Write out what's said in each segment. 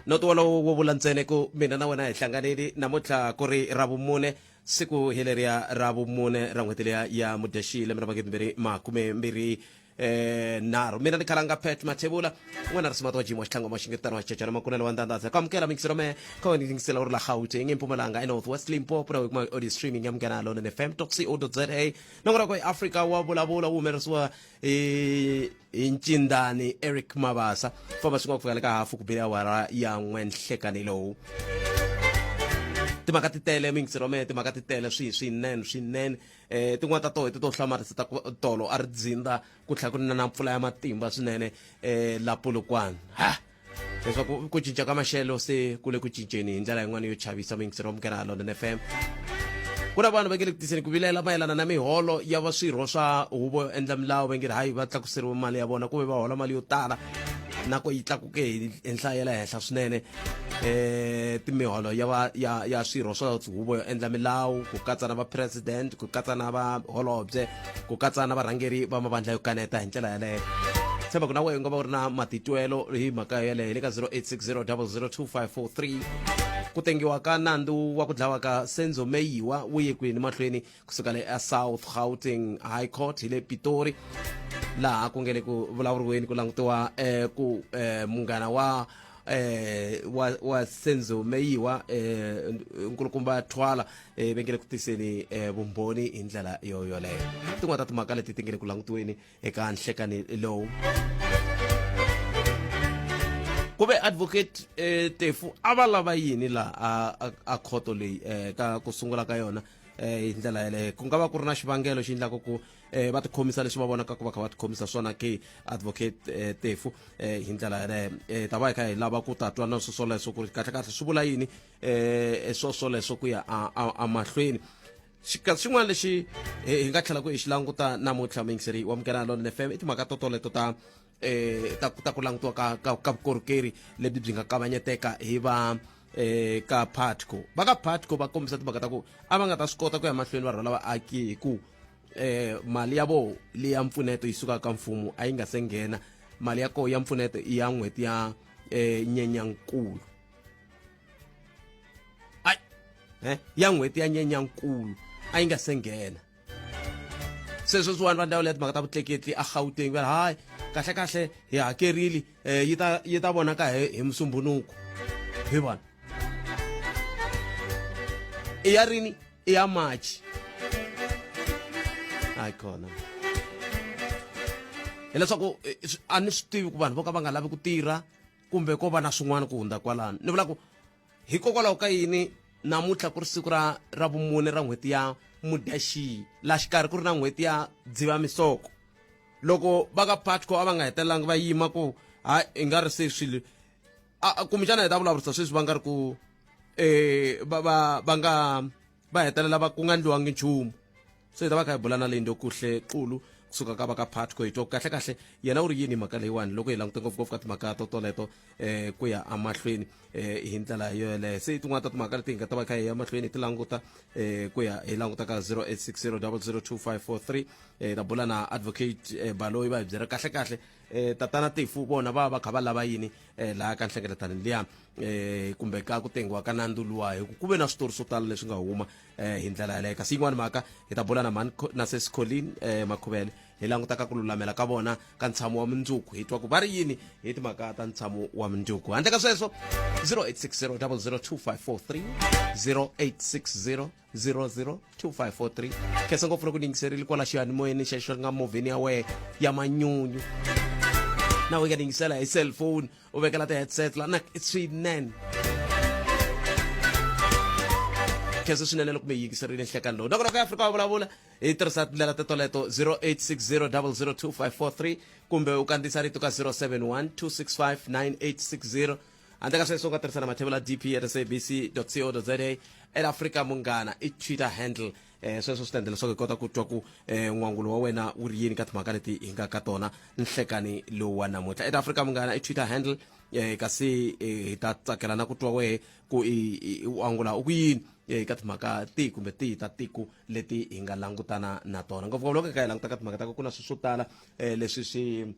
Noti wolowo wo vula ntsena ku mina na wena hi hlanganile namuntlha ku ri Ravumune, siku hi leriya ra vumune ra n'hweti liya ya Mudyaxihi lembe ra magidimbirhi makume mbirhi eh nharhu. Mina ni khalanga Pat Mathebula, n'wana ri simata wa Jim wa Xitlhangu wa Xingiritana wa Xicecana Makunene wa Ndandadza. Ku amukela mixero me kha wena yingisela u ri la Gauteng, eMpumalanga, eNorth West, Limpopo na kuma audio streaming ya Munghana Lonene FM .co.za. Nongonoko hi Afrika wa vulavula wu humelerisiwa hi hi Ncindani Eric Mabasa. Famba swin'wana ku fika le ka hafu ku bile awara ya n'we nhlekani lowu. Timhaka ti tele mixero me timhaka ti tele swi swinene swinene. Eh tin'wana ta toho hi to hlamarisa ta ku tolo a ri dzinda ku tlhela ku na na mpfula ya matimba swinene eh la Polokwane. Ha! Leswaku ku cinca ka maxelo se ku le ku cinceni hi ndlela yin'wana yo chavisa muyingiseri wa Munghana London FM. Ku na vanhu va nge le ku tiseni ku vilela mayelana na miholo ya va swirho swa huvo yo endla milawu va nge ri hayi va tlakuseriwe mali ya vona ku ve va hola mali yo tala na ku yi tlakuke hi hi nhlayo ya le henhla swinene eh timiholo ya va ya ya swirho swa huvo yo endla milawu ku katsa na va president ku katsa na va holobye ku katsa na varhangeri va mavandla yo kaneta hi ndlela yaleyo tshemba ku na wehe u nga va u ri na matitwelo hi mhaka yeleyo hi le ka 0860002543 ku tengiwa ka nandzu wa ku dlawa ka Senzo Meyiwa wu ye kwini mahlweni kusuka le a South Gauteng High Court hi le Pitori laha ku nge le ku vulavuriweni ku langutiwa eh, ku eh, munghana wa eh wa wa Senzo Meyiwa eh nkulukumba Thwala eh ve nge le ku tiseni eh vumbhoni hi ndlela yo yoleyo tin'wana ta timhaka leti ti nge le ku langutiweni eka nhlekani lowu ku ve advocate eh, Tefu a va lava yini la a, a, a khoto leyi eh, ka ku sungula ka yona eh, hi ndlela yeleyo ku nga va ku ri na xivangelo xi endlaka ku eh, va tikhomisa leswi va vonaka ku va kha va tikhomisa swona ke advocate eh, Tefu eh, hi ndlela yeleyo eh, ta va hi kha hi lava ku ta twa na swo swoleswo ku ri kahle-kahle swi vula yini eh, swo swoleswo ku ya amahlweni xin'wana lexi hi nga tlhela ku hi xi languta namuntlha muyingiseri wa Munghana Lonene FM i timhaka to toleto ta eh ta ta ku langutiwa ka ka, ka vukorhokeri lebyi byi nga kavanyeteka hi va eh ka Patco va ka Patco va kombisa timhaka ta ku a va nga ta swi kota ku ya mahlweni va rhwala vaaki hi ku eh mali ya vo leya mpfuneto yi sukaka ka mfumo a yi nga se nghena mali ya koho ya mpfuneto i ya n'hweti ya eh Nyenyankulu ai eh ya n'hweti ya Nyenyankulu a yi nga se nghena se sweswiwani va ndzawulo ya timhaka ta vutleketli a Gauteng va ri hayi kahle kahle hi hakerile eh, yi ta yi ta vonaka hi hi Musumbunuku hi vona i ya rini i ya March hayi khona hileswaku eh, a ni swi tivi ku vanhu vo ka va nga lavi ku tirha kumbe ko va na swin'wana ku hundza kwalano ni vula ku hikokwalaho ka yini namuntlha ku ri siku ra ra vumune ra n'hweti ya Mudyaxihi la xikarhi ku ri na n'hweti ya Dzivamisoko loko va ka Patco a va nga hetelelangi va yima ku ha i nga ri se swilo kumbexana hi ta vulavurisa sweswi va nga ri ku eh va va va nga va hetelela va ku nga ndliwangi nchumu se hi ta va kha hi bula na Lindokuhle Xulu kusuka ka va ka Patco hi twa ku kahle kahle yena u ri yini mhaka leyiwani loko hi langute ngopfungopfu ka timhaka to toleto eh ku ya emahlweni eh hi ndlela yoyeleyo se tin'wana ta timhaka leti hi nga ta va kha hi ya mahlweni hi ti languta eh ku ya hi languta ka 0860002543 eh ta bula na advocate eh, Baloyi va hi byela kahle kahle eh tatana Tefu vona va va kha va lava yini eh laha ka nhlengeletano liya eh kumbe ka ku tengiwa ka nandzu luwa hi ku ku ve na switori swo tala leswi nga huma eh hi ndlela yaleyo kasi yin'wana mhaka hi ta bula na mhani na sesi Colleen eh Makhuvele hi languta ka ku lulamela ka vona ka ntshamo wa mundzuku hi twa ku va ri yini hi timhaka ta ntshamo wa mundzuku handle ka sweswo 0860 002543 0860 002543 khensa ngopfu loko ni yingiserile kwala xiyanimoyeni xexo nga movheni ya wehe ya manyunyu na u nga yingisela hi cellphone u vekela ti-headset la na swinene khensa swinene loko mi yingiserile nhlekani lowu nongonoko ya Afrika wa vulavula hi tirhisa tindlela tetoleto 0860 002543 kumbe u kandziyisa rito ka 071 265 9860 handle ka sweswo u nga tirhisa na mathebula dp at sabc co za at Africa Munghana i Twitter handle eh sweswo swi ta endla leswaku hi kota ku twa ku eh n'wangulo wa wena wu ri yini ka timhaka leti hi nga ka tona nhlekani lowu wa namuntlha at Africa Munghana i Twitter handle eh kasi eh, hi ta tsakela na ku twa wehe ku i u angula u ku yini eh, ka timhaka tihi kumbe tihi ta tiko leti hi nga langutana na tona ngopfungopfu loko hi kha hi languta ka timhaka ta ku ku na swilo swo tala eh, leswi swi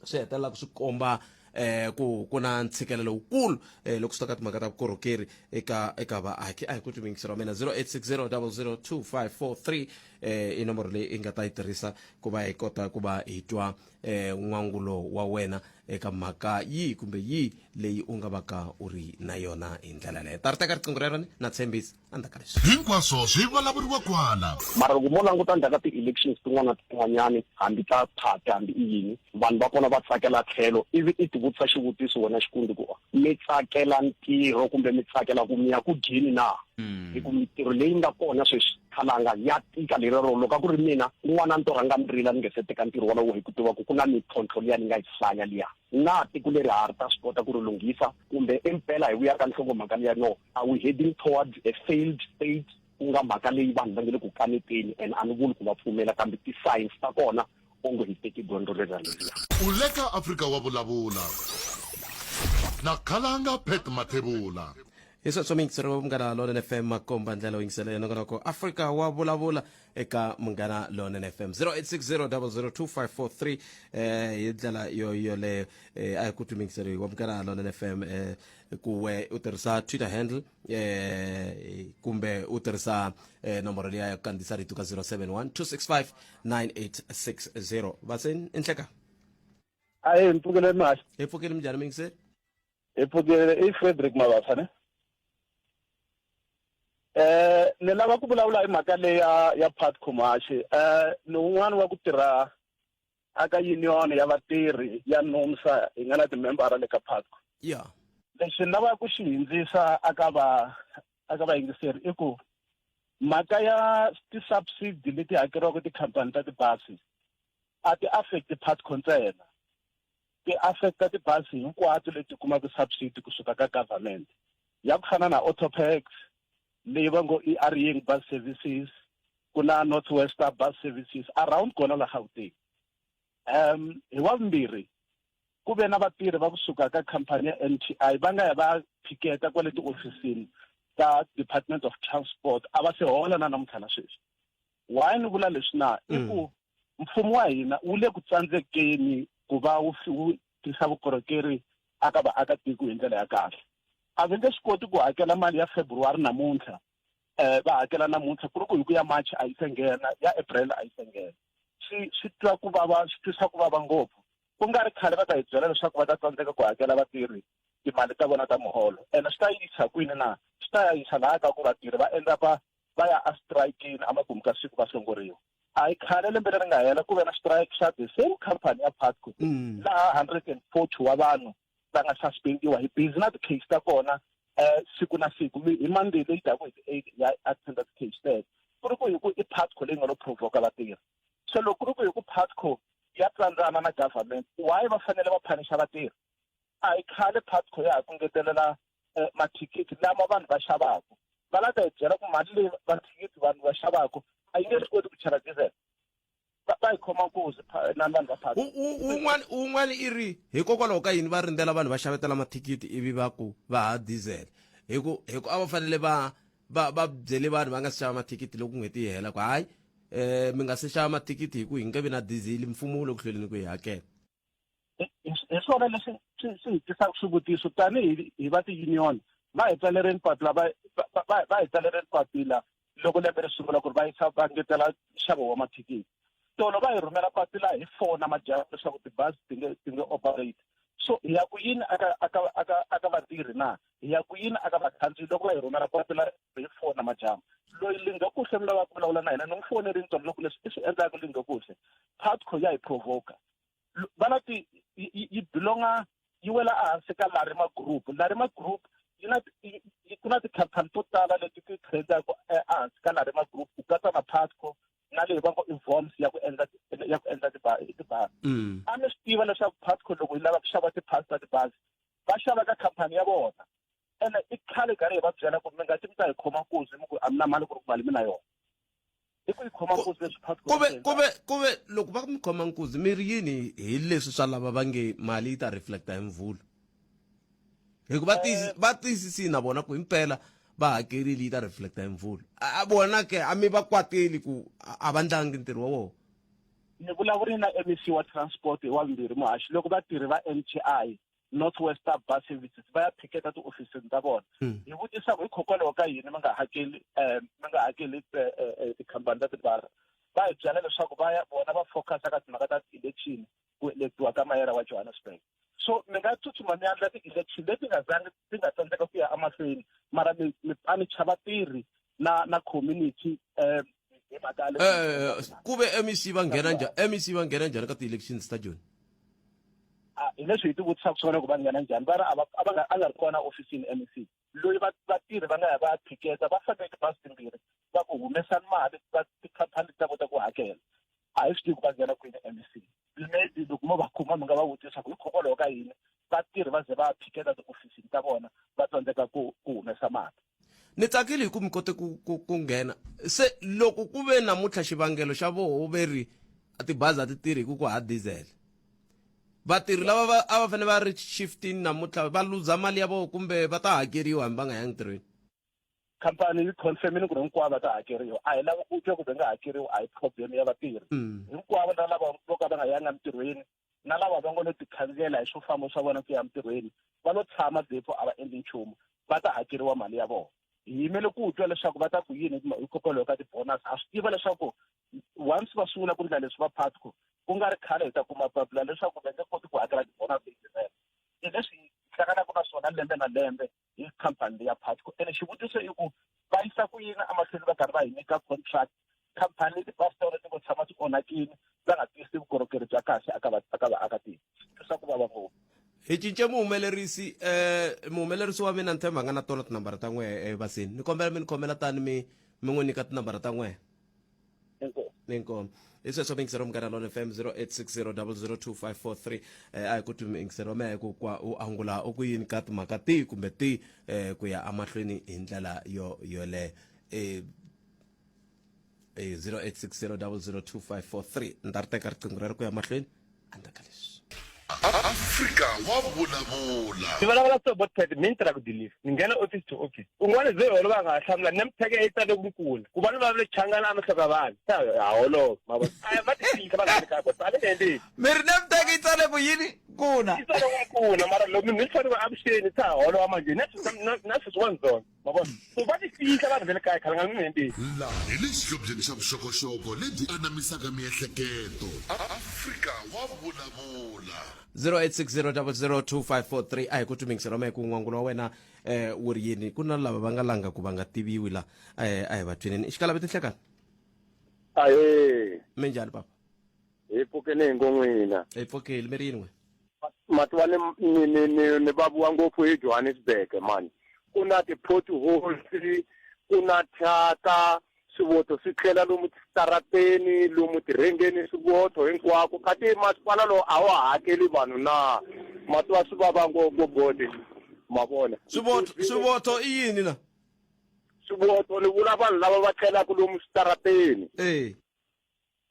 swi hetelelaka swi komba eh ku ku na ntshikelelo wukulu eh loko swi ta ka timhaka ta vukorhokeri eka eka vaaki a hi ku twi muyingiseri wa mina 0860 002543 eh i nomboro leyi i nga ta yi tirhisa ku va hi kota ku va hi twa eh n'wangulo wa wena eka mhaka yihi kumbe yihi leyi u nga vaka u ri na yona hi ndlela leyo ta ri teka riqingho rero ni na tshembisa endzhaku ka leswi Hinkwaswo swi vulavuriwa kwala. Mara loko mo languta ndzhaku ka ti-elections tin'wana na tin'wanyani hambi ta party hambi i yini vanhu va kona va tsakela tlhelo ivi i tivutisa xivutiso wena Xikundi ku mi tsakela ntirho kumbe mi tsakela ku mi ya ku dyeni na hi ku mitirho leyi nga kona sweswi khalanga ya tika lerero loko a ku ri mina kun'wana a ni to rhanga ni rila ni nge se teka ntirho wolowo hi ku tiva ku ku na mintlhontlho liya ni nga yi hlaya liya na tiko leri ha ri ta swi kota ku ri lunghisa kumbe impela hi vuya ka nhlokomhaka liya no are we heading towards a failed state ku nga mhaka leyi vanhu va nge le ku kaneteni and a ni vuli ku va pfumela kambe ti-signs ta kona onge hi teki gondzo leriya leriya. U le ka Afrika Wa Vulavula na Khalanga Pat Mathebula. Hi sweswo muyingiseri wa Munghana Lonene FM makomba ndlela u yingisela nongonoko Afrika Wa Vulavula eka Munghana Lonene FM 0860002543 eh hi ndlela yo yoleyo eh a hi ku twi muyingiseri wa Munghana Lonene FM eh kuwe u tirhisa Twitter handle eh kumbe u tirhisa eh, nomboro liya ya ku kandziyisa rito ka 071 265 9860 vaseni i nhleka Ahe, hi pfukile mali. Hi pfukile minjhani muyingiseri? Hi pfukile i Frederick Mabasa ne? Eh, ni lava ku vulavula hi mhaka leyi ya ya Pat Khumashi. Eh, ni un'wana wa ku tirha aka union ya vatirhi ya NUMSA hi nga na timembara le ka Patco. Yeah. Lexi ni lavaka ku xi hindzisa aka va aka vayingiseri i ku mhaka ya ti-subsidy leti hakeriwaka tikhampani ta tibazi a ti affect Patco ntsena ti affecta tibazi hinkwato leti kumaka subsidy kusuka ka government ya ku fana na Autopax leyi va ngo i Arieng Bus Services ku na North West Bus Services around kona la Gauteng um hi wa vumbirhi ku ve na vatirhi va kusuka ka khampani ya NTI va nga ya va phiketa kwale tiofisini ta Department of Transport a va se hola na namuntlha na sweswi why ni vula leswi na i ku mm. mfumo wa hina wu le ku tsandzekeni ku va wu tisa vukorhokeri aka vaakatiko hi ndlela ya kahle a va nge swi koti ku hakela mali ya February namuntlha eh va hakela namuntlha ku ri ku hi ku ya March a yi se nghena ya April a yi se nghena swi swi twa ku vava swi twisa ku vava ngopfu ku nga ri khale va ta hi byela leswaku va ta tsandzeka ku hakela vatirhi timali ta vona ta muholo ene swi ta yisa kwini na swi ta ya yisa laha ka ku vatirhi va endla va va ya estrikini emakumu ka siku va hlongoriwa a hi khale lembe leri nga hela ku ve na strike xa the same company ya Patco mm. laha 140 wa vanhu va nga suspendiwa hi busy na ti-case ta kona um siku na siku hi Monday leyi taka hi ti-8 ya attenda ti-case teto ku ri ku hi ku i Patco leyi nga lo provoka vatirhi se loko ku ri ku hi ku Patco ya tsandzana na government why va fanele va phanisha vatirhi a hi khale Patco ya ha ku ngetelela eh, mathikithi lama vanhu va xavaka va la ta hi byela ku mali leyi mathikithi vanhu va xavaka a yi nge swi koti ku chela diesel va hi khoma nkuzi na vanhu va phaka wun'wana wun'wana i ri hikokwalaho ka yini va rindzela vanhu va xavetela mathikithi ivi va ku va ha diesel hi ku hi ku a va fanele va va va byele vanhu va nga si xava mathikithi loko n'hweti yi hela ku hayi um mi nga se xava mathikithi hi ku hi nge vi na diesel mfumo wu le ku hlweleni ku yi hakela hi swona leswi swi swi hi tisaka swivutiso tanihi hi va ti-union va hi tsalereni papila va va hi tsalereni papila loko lembe ri sungula ku ri va yisa va ngetela nxavo wa mathikithi tolo va hi rhumela papila hi four namadyambu leswaku tibazi ti nge ti nge operate so hi ya ku yini aka aka aka aka vatirhi na hi ya ku yini aka vakhandziyi loko va hi rhumela papila hi four namadyambu loyi Lindokuhle mi lava ku vulavula na hina ni n'wi fonerini tolo loko leswi i swi endlaka Lindokuhle Patco ya hi provoka va la ti yi belonga yi wela ehansi ka Larima Group Larima Group yi na ku na tikhampani to tala leti ti trade-aka eh, ehansi ka Larima Group ku katsa na Patco na leyi va ngo i Voms ya ku endla ya ku endla tibazi mm. a mi swi tiva leswaku Patco loko yi lava ku xava ti-parts ta tibazi va xava ka khampani ya vona ene i khale karhi hi va byela ku mi nga ti mi ta hi khoma nkuzi mi ku a mi na mali ku ri ku mali mi na yona i ku yi khoma nkuzi leswi phasi kuve kuve kuve loko va mi khoma nkuzi mi ri yini hi leswi swa lava va nge mali yi ta reflecta hi mvula hi ku va tiyisi eh. va tiyisisini na vona ku himpela va hakerile yi ta reflecta hi mvula a vona ke a mi va kwateli ku a va ndlangi ntirho wa wona ni vulavurile na MEC wa transport hi wa vumbirhi muhaxi loko vatirhi va NTI North West Bus Services va ya phiketa tiofisini ta vona. Hi vutisa ku hikokwalaho ka yini mi nga hakeli mi nga hakeli tikhampani ta tibazi. Va hi byela leswaku va ya vona va focus ka timhaka ta ti-election ku elektiwa ka mayara wa Johannesburg. So mi nga tsutsuma mi endla ti-election leti nga zangi ti nga tsandzeka ku ya emahlweni mara mi mi panicha vatirhi na na community hi mhaka eh ku ve MEC va nghena njhani MEC va nghena njhani ka ti-elections ta Joni? Hi leswi hi ti vutisaka swona ku va nghena njhani va ri a va a va nga a nga ri kona ofisini MEC loyi va vatirhi va nga ya va ya phiketa va fambe tibazi timbirhi va ku humesani mali va tikhampani ta kota ku hakela. A hi swi tivi ku va nghena kwini MEC. Maybe loko mo va kuma mi nga va vutisa ku hikokwalaho ka yini vatirhi va ze va ya phiketa tiofisini ta vona va tsandzeka ku ku humesa mali. Ni tsakile hi ku mi kote ku ku ku nghena se loko ku ve namuntlha xivangelo xa voho ve ri tibazi a ti tirhi hi ku ku ha diesel vatirhi lava va a va fanele va ri shiftini namuntlha va luza mali ya voho kumbe va ta hakeriwa hambi va nga yangi ntirhweni. Khampani yi confirmile ku ri hinkwavo va ta hakeriwa. A hi lavi ku twa ku va nga hakeriwi a hi problem ya vatirhi. Hinkwavo na lava vo ka va nga yanga emitirhweni na lava va ngo lo tikhandziyela hi swofambo swa vona ku ya emitirhweni va lo tshama depo a va endli nchumu va ta hakeriwa mali ya vona. Hi yimele ku twa leswaku va ta ku yini hikokwalaho ka ti-bonus. Ha swi tiva leswaku once va sungula ku endla leswi va Putco ku nga ri khale hi ta kuma papila leswaku va nge koti ku hakela ti-bonus hi December. Hi leswi hi hlanganaka na swona lembe na lembe hi khampani leyi ya Putco. Ene xivutiso i ku va yisa ku yini emahlweni va karhi va hi nyika contract khampani leti bazi ta vona ti ngo tshama ti onhakile va nga tisi vukorhokeri bya kahle aka aka vaakatiko. Swi twisa ku vava ngopfu. Hi cince muhumelerisi muhumelerisi wa mina ni tshemba a nga na tona tinambara ta n'wehe evasini. Ni kombela mi ni khomela tani mi mi n'wi nyika tinambara ta n'wehe. Inkomu. Inkomu. Hi sweswo miyingiseri wa Munghana Lone FM 0860002543 a hi ku twi miyingiseri wa mehe ku kwa u angula u ku yini ka timhaka tihi kumbe tihi ku ya emahlweni hi ndlela yo yoleyo. 0860002543 ni ta ri teka riqingho rero ku ya mahlweni endzhaku ka leswi. Afrika wa vulavula. Ni vulavula so bot pet mi ni tirha ku deliver ni nghena office to office un'wana ze holova a nga ha hlamula ni mtheke yi tsale ku kula ku va ni vulavule changana a mihloka vanhu se ha holova ma vona a va ti fihla vanhu va le kaya bot a ni endli mi ri nemteke yi tsale ku yini kuna yi tsale ku kuna mara loko ni fanele avuxeni se ha holova manje na na sweswi wa ndzona ma vona so va ti fihla vanhu va le kaya khale nga ni endli Laha hi le xihlobyeni xa vuxokoxoko lebyi anamisaka miehleketo. Afrika wa vulavula. 0860002543 a hi ku twi me ku n'wangulo wa wena eh wu ri yini ku na lava va nga langa ku va nga tiviwi la a hi va twinini xikalavi tinhlekani Ahee, minjhani papa hi pfukeni hi ngo n'wina. Hi pfukile mi ri yini n'we? Matwa ni ni ni ni ni vaviwa ngopfu hi Johannesburg mani. Ku na ti-potholes, ku na thyaka, swivoto swi tlela lomu tisitarateni, lomu tirhengeni swivoto hinkwako. Kati masipala lowu a wa hakeli vanhu na? Matwa swi vava ngopfu boti. Ma vona? Swivoto swivoto i yini la? Swivoto ni vula vanhu lava va tlelaka lomu switarateni. Eh.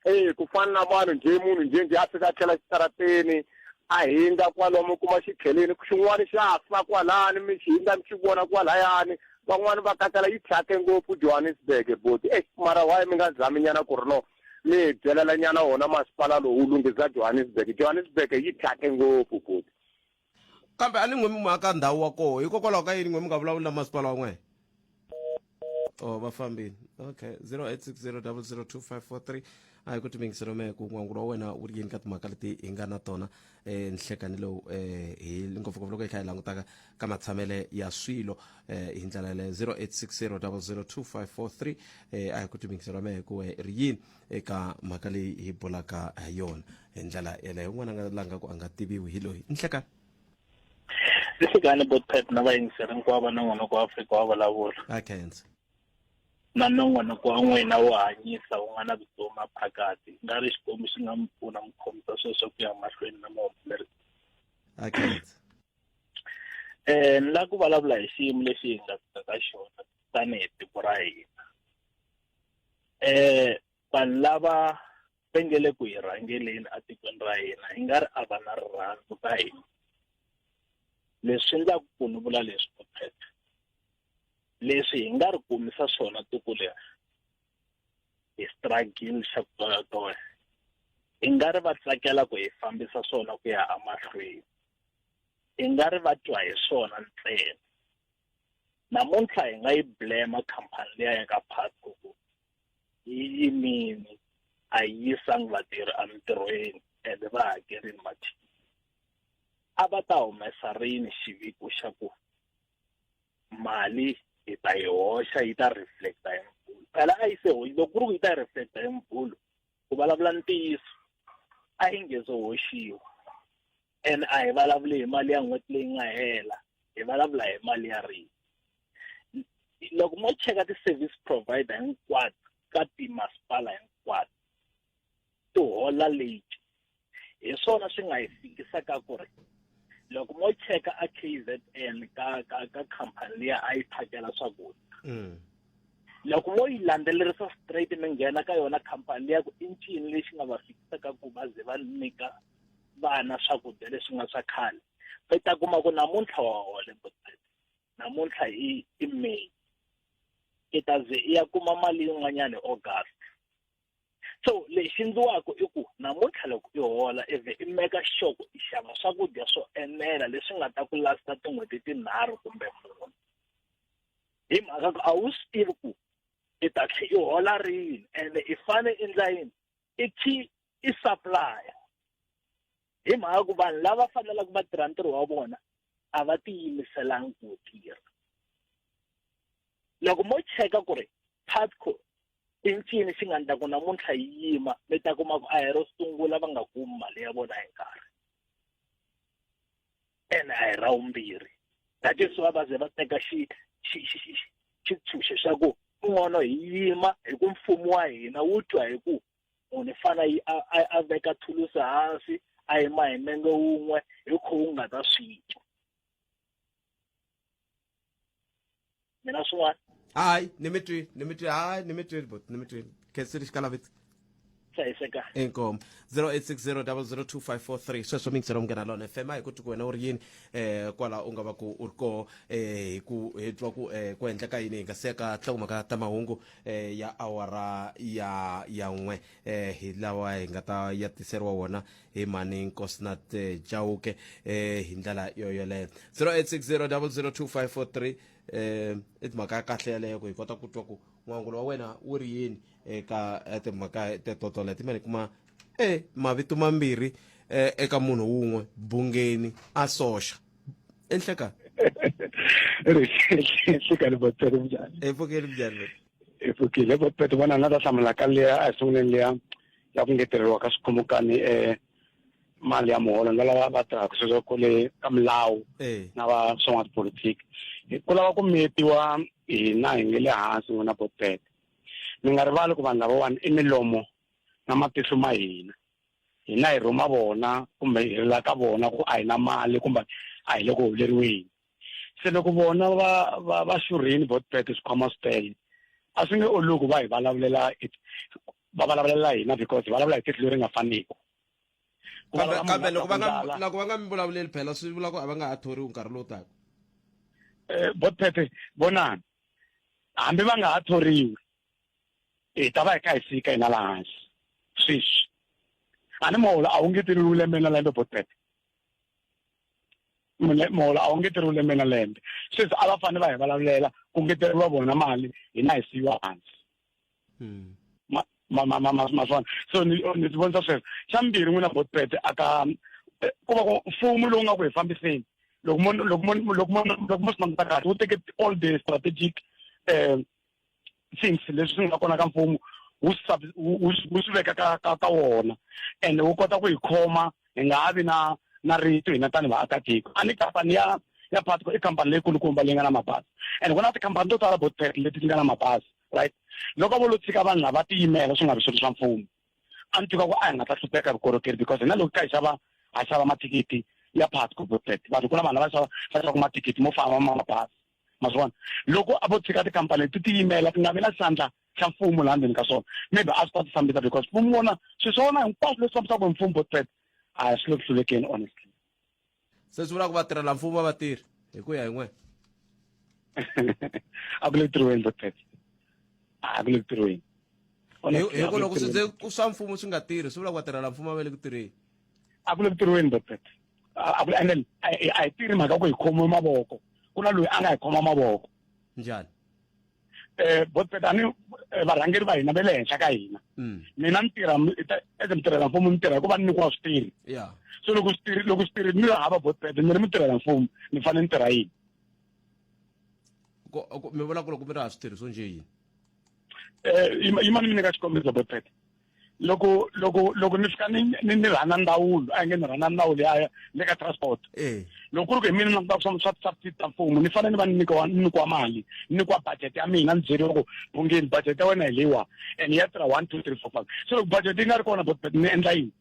E ku fana na vanhu njhe munhu njhe njhe a fika a tlhela xitarateni a hindza kwalomu kuma xikheleni xin'wana xa fa kwalani mi xi hindza mi xi vona kwalayani van'wani va kakala yi thyake ngopfu Johannesburg boti eish mara why mi nga zami nyana ku ri no mi hi byelela nyana wona masipala lowu wu lunghiza Johannesburg Johannesburg yi thyake ngopfu boti. Kambe a ni n'we mi muaka ndhawu wa koho hikokwalaho ka yini n'we mi nga vulavuli na masipala wa n'wehe? Oh va fambile. Okay 0860002543 a hi ku timingiselo me ku n'wangulo wa wena wu ri yini ka timhaka leti hi nga na tona nhlekani lowu hi ngopfungopfu loko hi kha hi langutaka ka matshamele ya swilo hi ndlela yaleyo 0860002543 a hi ku timingiselo me ku ri yini eka mhaka leyi hi bulaka ha yona hi ndlela yeleyo un'wana a nga langa ku a nga tiviwi hi loyi nhlekani. Nhlekani bot pet na vayingiseri hinkwavo nongonoko wa Afrika wa vulavula. A khensa. Na nongonoko wa n'wina wo hanyisa wu nga na vutomi phakati nga ri Xikwembu xi nga mi pfuna mi khomisa sweswo ku ya mahlweni na muhumelerisi. A khensa. Ni lava ku vulavula hi xiyimo lexi hi nga fika ka xona tanihi tiko ra hina. Vanhu lava va nge le ku hi rhangeleni etikweni ra hina i nga ri a va na rirhandzu ka hina. Leswi endlaka ku ni vula leswi Bophete, leswi hi nga ri kumisa swona tiko leri hi struggle xa ku toyatoya, i nga ri va tsakela ku hi fambisa swona ku ya emahlweni. I nga ri va twa hi swona ntsena. Namuntlha hi nga yi blame khampani liya ya ka Putco ku yi yimile a yi yisangi vatirhi emintirhweni ende va hakerile mathikithi. A va ta humesa rini xiviko xa ku mali hi ta yi hoxa yi ta reflecta hi Mvhulu? Phela a yi se loko ku ri ku yi ta reflecta hi Mvhulu ku vulavula ntiyiso a yi nge zo hoxiwa. And a hi vulavuli hi mali ya n'hweti leyi nga hela, hi vulavula hi mali ya rini. Loko mo cheka ti-service provider hinkwato ka timasipala hinkwato ti hola late. Hi swona swi nga hi fikisaka ku ri loko mo cheka a KZN ka ka ka khampani liya a yi phakela swakudya. Loko mo yi landzelerisa straight mi nghena ka yona khampani liya ku i ncini lexi nga va fikisaka ku va ze va nyika vana swakudya leswi nga swa khale, mi ta kuma ku namuntlha wa hola Botpet, namuntlha i i May, i ta ze i ya kuma mali yin'wanyana hi August. So lexi endliwaka i ku namuntlha loko i hola i vhe i meka sure ku i xava swakudya swo enela leswi nga ta ku lasta tin'hweti tinharhu kumbe mune, hi mhaka ku a wu swi tivi ku i ta tlhe i hola rini ende i fane i endla yini, i khi i supplier. Hi mhaka ku vanhu lava faneleke va tirha ntirho wa vona a va tiyimiselangi ku tirha. Loko mo cheka ku ri Putco i ncini xi nga endla ku namuntlha yi yima, mi ta kuma ku a hi ro sungula va nga kumi mali ya vona hi nkarhi. Ene a hi ra vumbirhi. That is why va ze va teka xi xi xi xi xitshunxo xa ku kun'wana hi yima hi ku mfumo wa hina wu twa hi ku munhu i fane a a a veka thulusi hansi a yima hi nenge wun'we hi kho wu nga ta swi twa. Mina swin'wana. Hayi ni mi twile, ni mi twile, hayi ni mi twile bot, ni mi twile. Khensile xikalaviti. Hlayiseka. Inkomu 0860002543 sweswo mingiselo munghana lona FM a hi ku twi ku wena u ri yini kwala u nga va ku u ri koho hi ku hi twa ku ku endleka yini hi nga siya ka nhlokomhaka ta mahungu ya awara ya ya n'we hi lawa hi nga ta ya tiseriwa wona hi mhani Nkosinath Chauke hi ndlela yo yoleyo 0860002543 i timhaka ya kahle yaleyo ku hi kota ku twa ku n'wangulo wa wena wu ri yini eka timhaka teto toleto mani kuma e mavito mambirhi eka munhu wun'we bungeni a soxa enhleka hlekani botpete njhani epfukeni njhani hi pfukile botpete vona na ta hlamula ka liya a hi sunguleni liya ya ku ngeteleriwa ka swikhumukani mali ya muholo na lava va tirhaka sweswo kule ka milawu na va swin'wana tipolitiki ku lava ku miyetiwa hina hi nge le hansi n'wina botpete mi nga rivali ku vanhu lavawani i milomo na matihlo ma hina hina hi rhuma vona kumbe hi rila ka vona ku a hi na mali kumbe a hi le ku holeriweni se loko vona va va va xurhini botpet swikhwama swi tele a swi nge olovi ku va hi vulavulela va vulavulela hina because hi vulavula hi tihlo leri nga faniki kambe loko va nga loko va nga mi vulavuleli phela swi vula ku a va nga ha thoriwi nkarhi lowu taka botpet vonani hambi va nga ha thoriwi hi ta va hi kha hi fika hina laha hansi sweswi a ni muholo a wu ngeteriwi lembe na lembe botpet muholo a wu ngeteriwi lembe na lembe sweswi a va fanele va hi vulavulela ku ngeteriwa vona mali hina hi siyiwa hansi ma ma ma ma ma swona so ni ni ti vonisa sweswo xa mbirhi n'wina botpet aka ku va ku mfumo lowu nga ku hi fambiseni loko mo loko mo loko mo loko mo swi languta kahle wu teke all the strategic things leswi swi nga kona ka mfumo wu wu swi veka ka ka ka wona ende wu kota ku hi khoma hi nga ha vi na na rito hina tanihi vaakatiko a ni khampani ya ya Putco i khampani leyikulukumba leyi nga na mabazi and ku na tikhampani to tala Botpet leti ti nga na mabazi right loko vo lo tshika vanhu lava tiyimela swi nga vi swilo swa mfumo a ni tiva ku a hi nga ta hlupheka vukorhokeri because hina loko ka hi xava ha xava mathikithi ya Putco Botpet vanhu ku na vanhu lava xava va xavaka mathikithi mo famba ma mabazi ma swi vona loko a vo tshika tikhampani leti tiyimela ti nga vi na xandla xa mfumo laha ndzeni ka swona maybe a swi ta ti fambisa because mfumo wona swilo swa wona hinkwaswo leswi fambisaka hi mfumo Botpet a swi le ku hlulekeni honestly se swi vula ku vatirhela mfumo va vatirhi hi ku ya hi n'wina a ku le ku tirhiweni Botpet a ku le ku tirhiweni hi ku loko swi ze swa mfumo swi nga tirhi swi vula ku vatirhela mfumo va le ku tirheni a ku le ku tirhiweni Botpet. A ku and then a hi tirhi mhaka ku hi khomiwe mavoko ku na loyi a nga hi khoma mavoko njhani eh botpet ani eh, varhangeri va hina va le henhla ka hina mm. mina ni tirha as mutirhela mfumo ni tirha hikuva ni nyikiwa switirhi so loko switirhi loko switirhi ni hava botpet ni ri mutirhela mfumo ni fanele ni tirha yini mi vula ku loko mi ri ha switirhi swo njhe yini eh yima ni mi nyika xikombiso botpet loko loko loko ni fika ni ni ni rhana ndzawulo a nge ni rhana ndzawulo ya le ka transport eh. loko ku ri ku hi mina ni langutaka swa swa swa ta mfumo ni fanele ni va ni nyikiwa ni nyikiwa mali ni nyikiwa budget ya mina ni byeriwa ku bungeni budget ya wena hi leyiwa and ya tirha one two three four five so loko budget yi nga ri kona but ni endla yini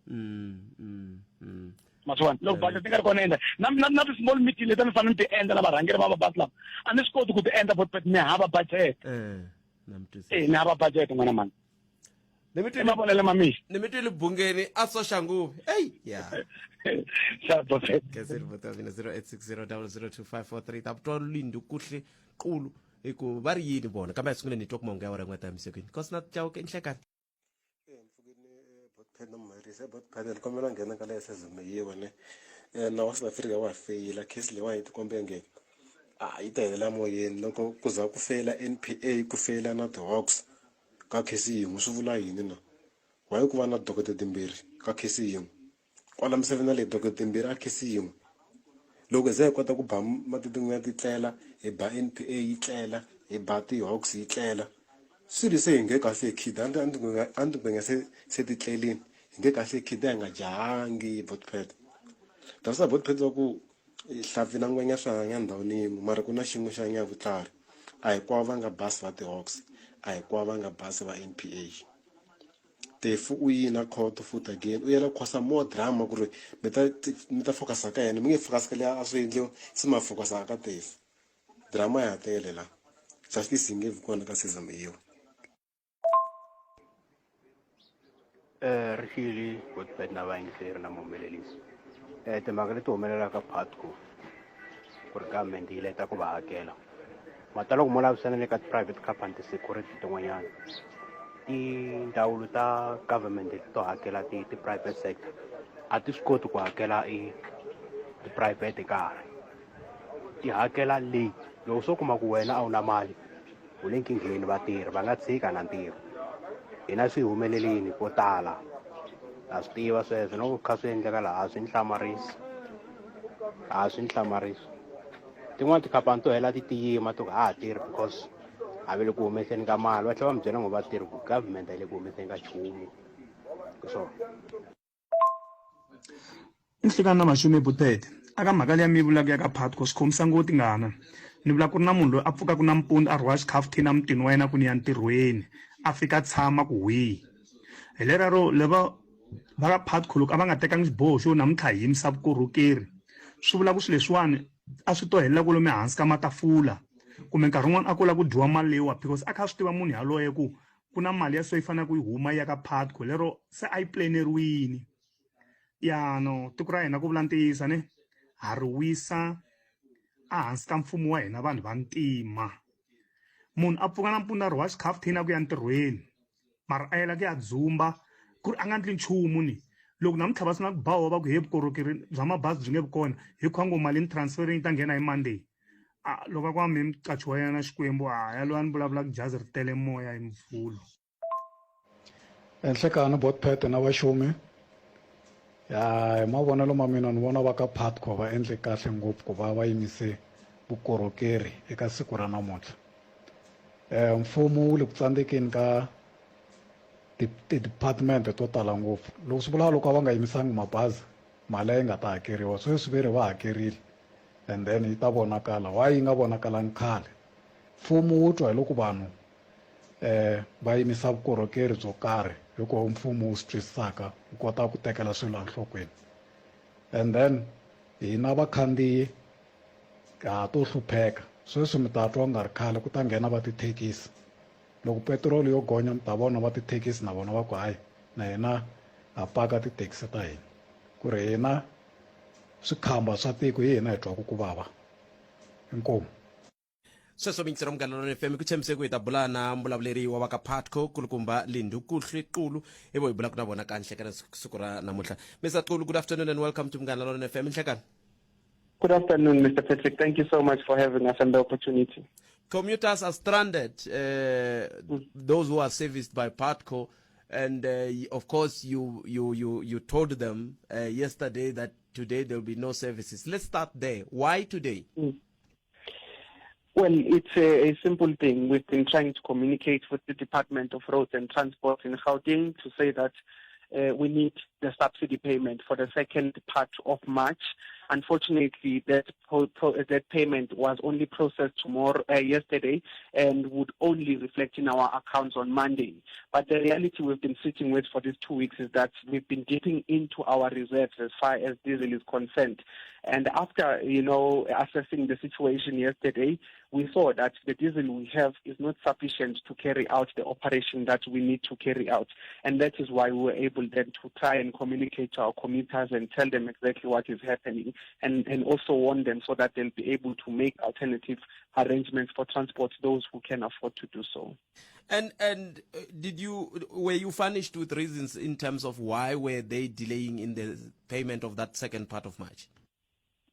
mm, mm, mm. maswona loko budget yi nga ri kona endla na na na ti-small meeting leti a ni fanele ni ti endla na varhangeri va mabasi lama a ni swi koti ku ti endla but ni hava budget eh, eh ni hava budget n'wana mani ni mi twile mavonelo ma mina ni mi twile bungeni a soxa nguvi eyi ya Gezeli vota mina 0860002543 ta twa lindi kuhle qulu hi ku va ri yini vona kambe a sungule ni twa ku mahungu ya wena n'weta emisekweni nkosi na chauke nhlekani Botpad na Muherisa Botpad ni kombela nghena ka leya sezomeyiwa ne eh, nawu wa South Africa wa feyila case leyiwani yi tikombe nge a yi ta helela moyeni loko ku za ku feyila N_P_A ku feyila na ti-Hawks ka case yin'we swi vula yini na why ku va na docket timbirhi ka case yin'we kwala misaveni na leyi docket timbirhi a case yin'we loko hi ze hi kota ku ba matitin'we ya ti tlela hi ba N_P_A yi tlela hi ba ti-Hawks yi tlela swilo se hi nge kahle hi khida a ndzi a ndzi ngwenya se se ti tlelini hi nge kahle hi khida hi nga jahangi botpet that's botpet va ku Hlampfi na ngwenya swi hanya ndhawini yin'we mara ku na xin'we xi hanya hi vutlhari. A hinkwavo va nga basi va ti-Hawks, a hinkwavo va nga basi va N_P_A. Tefu u yini a khoto futhi again u yela ku cause more drama ku ri mi ta mi ta focus-a ka yena mi nge focus ka liya a swi endliwa se ma focus-a ka Tefu. Drama ya ha tele la, justice yi nge vi kona ka season leyiwa. Eh, Rixili Godbert na vayingiseri na muhumelerisi eh, timhaka leti humelelaka Phatco ku ri government yi leta ku va hakela mata loko mo lavisana le ka ti-private company ti-security tin'wanyana tindzawulo ta government to hakela ti-private sector a ti swi koti ku hakela i ti-private karhi ti hakela late loko swo kuma ku wena a wu na mali U le nkingheni vatirhi va nga tshika na ntirho. Hina swi hi humelelini ko tala. Ha swi tiva sweswo na ku kha swi endleka laha a swi ni hlamarisi. A swi ni hlamarisi. Tin'wani tikhampani to hela ti tiyima ti ku a ha tirhi because a va le ku humeseni ka mali va tlhela va mi byela ngo vatirhi ku government a yi le ku humeseni ka nchumu. Hi swona. Nhlekani na Maxume Butete aka mhaka liya mi yi vulaka ya ka Phatco swi khomisa ngopfu tingana ni vula ku ri na munhu loyi a pfukaka nampundzu a rhwala xikhafuthini emutini wa yena ku ni ya ntirhweni a fika a tshama ku hwii hi lerero lava va ka Phatco loko a va nga tekangi xiboho xo namuntlha hi yimisa vukorhokeri swi vula ku swilo leswiwani a swi to helela kwalomu ehansi ka matafula kumbe nkarhi wun'wani a ko lava ku dyiwa mali leyiwa because a kha a swi tiva munhu yaloye ku ku na mali ya so yi faneleke yi huma yi ya ka Phatco lero se a yi planeriwini ya no tiko ra hina ku vula ntiyiso ne ha ri wisa ehansi ka mfumo wa hina vanhu va ntima munhu a pfuka nampundzu a rhwala xikhafuthini a ku ya ntirhweni mara a yela ku ya dzumba ku ri a nga ndli nchumu ni loko namuntlha va sungula ku ba huwa va ku he vukorhokeri bya mabazi byi nge vi kona hi khwa ngo mali ni transferini yi ta nghena hi Monday a loko a ku mi muqachi wa yena Xikwembu a ya loyi a ni vulavulaka jazi ri tele moya hi mvhulo Enhlekani Botpet na Vaxumi ya hi mavonelo ma mina ni vona va ka Phatco va endle kahle ngopfu ku va va yimise vukorhokeri eka siku ra namuntlha um mfumo wu le ku tsandzekeni ka ti-department to tala ngopfu loko swi vula loko a va nga yimisangi mabazi mali a yi nga ta hakeriwa sweswi ve ri va hakerile and then yi ta vonakala why yi nga vonakalangi khale mfumo wu twa hi loko vanhu eh va yimisa vukorhokeri byo karhi hikuva mfumo wu swi twisisaka wu kota ku tekela swilo enhlokweni and then hina vakhandziyi ha to hlupheka sweswi mi ta twa ku nga ri khale ku ta nghena va tithekisi loko petiroli yo gonya mi ta vona va tithekisi na vona va ku hayi na hina ha paka tithekisi ta hina ku ri hina swikhamba swa tiko hi hina hi twaku ku vava inkomu. Sweswo miyingiseri wa Munghana Lonene FM ku tshembise ku hi ta bula na mbulavuleri wa va ka Putco kulukumba Lindukuhle Xulu hi vo hi bulaka na vona ka nhlekani siku ra namuntlha. Mr Xulu, good afternoon and welcome to Munghana Lonene FM. Nhlekani. Good afternoon, Mr. Patrick. Thank you so much for having us and the opportunity. Commuters are stranded, those who are serviced by Putco, and of course you told them yesterday that today there will be no services. Let's start there. Why today? Well, it's a simple thing. We've been trying to communicate with the Department of Roads and Transport in Gauteng to say that we need the subsidy payment for the second part of March. Unfortunately, that payment was only processed yesterday and would only reflect in our accounts on Monday. But the reality we've been sitting with for these 2 weeks is that we've been dipping into our reserves as far as diesel is concerned. And after, assessing the situation yesterday, we saw that the diesel we have is not sufficient to carry out the operation that we need to carry out. And that is why we were able then to try and communicate to our commuters and tell them exactly what is happening and also warn them so that they'll be able to make alternative arrangements for transport, those who can afford to do so. And were you furnished with reasons in terms of why were they delaying in the payment of that second part of March?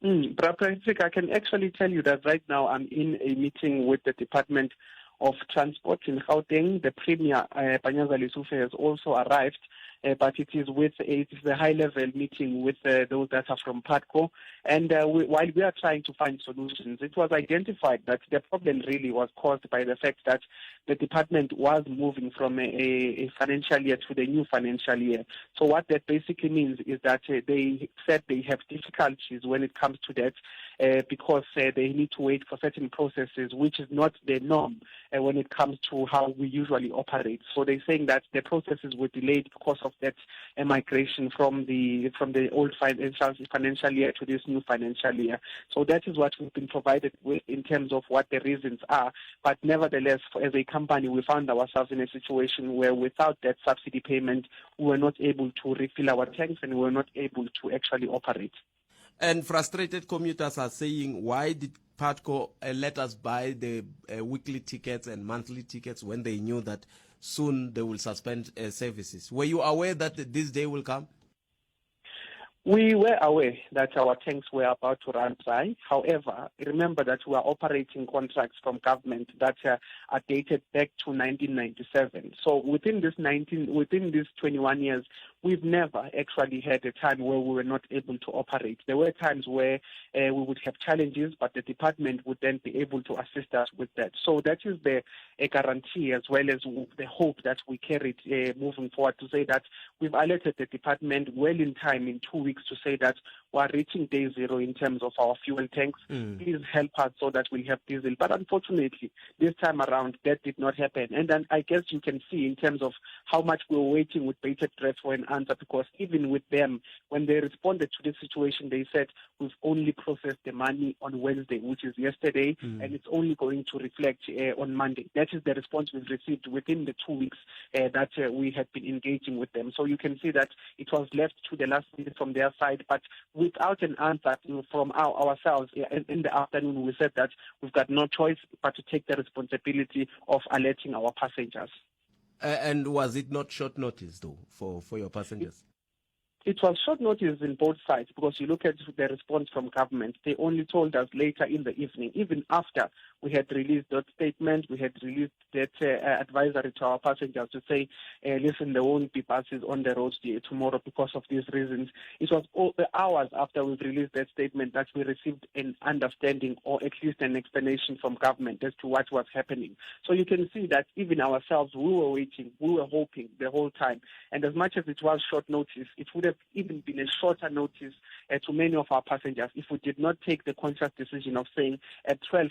Brother Patrick, I can actually tell you that right now I'm in a meeting with the Department of Transport in Gauteng. The Premier, Panyaza Lesufi, has also arrived, but it is a high-level meeting with those that are from Putco. And while we are trying to find solutions, it was identified that the problem really was caused by the fact that the department was moving from a financial year to the new financial year. So what that basically means is that they said they have difficulties when it comes to that because they need to wait for certain processes, which is not the norm when it comes to how we usually operate. So they're saying that the processes were delayed because of that migration from the old financial year to this new financial year. So that is what we've been provided with in terms of what the reasons are. But nevertheless, as a company, we found ourselves in a situation where without that subsidy payment, we were not able to refill our tanks and we were not able to actually operate. And frustrated commuters are saying, why did Putco let us buy the weekly tickets and monthly tickets when they knew that soon they will suspend services? Were you aware that this day will come? We were aware that our tanks were about to run dry. However, remember that we are operating contracts from government that are dated back to 1997. So within this nineteen, within these 21 years, we've never actually had a time where we were not able to operate. There were times where we would have challenges, but the department would then be able to assist us with that. So that is the a guarantee as well as the hope that we carried moving forward to say that we've alerted the department well in time in 2 weeks to say that we are reaching day zero in terms of our fuel tanks. Please help us so that we have diesel. But unfortunately, this time around, that did not happen. And then I guess you can see in terms of how much we were waiting with bated breath for an answer, because even with them, when they responded to this situation, they said, we've only processed the money on Wednesday, which is yesterday, and it's only going to reflect on Monday. That is the response we've received within the 2 weeks that we had been engaging with them. So you can see that it was left to the last minute from their side, but without an answer from ourselves in the afternoon, we said that we've got no choice but to take the responsibility of alerting our passengers. And was it not short notice, though, for your passengers? It was short notice in both sides, because you look at the response from government. They only told us later in the evening, even after we had released that statement, we had released that advisory to our passengers to say, listen, there won't be buses on the roads tomorrow because of these reasons. It was all the hours after we've released that statement that we received an understanding or at least an explanation from government as to what was happening. So you can see that even ourselves, we were waiting, we were hoping the whole time. And as much as it was short notice, it would have even been a shorter notice to many of our passengers if we did not take the conscious decision of saying at 12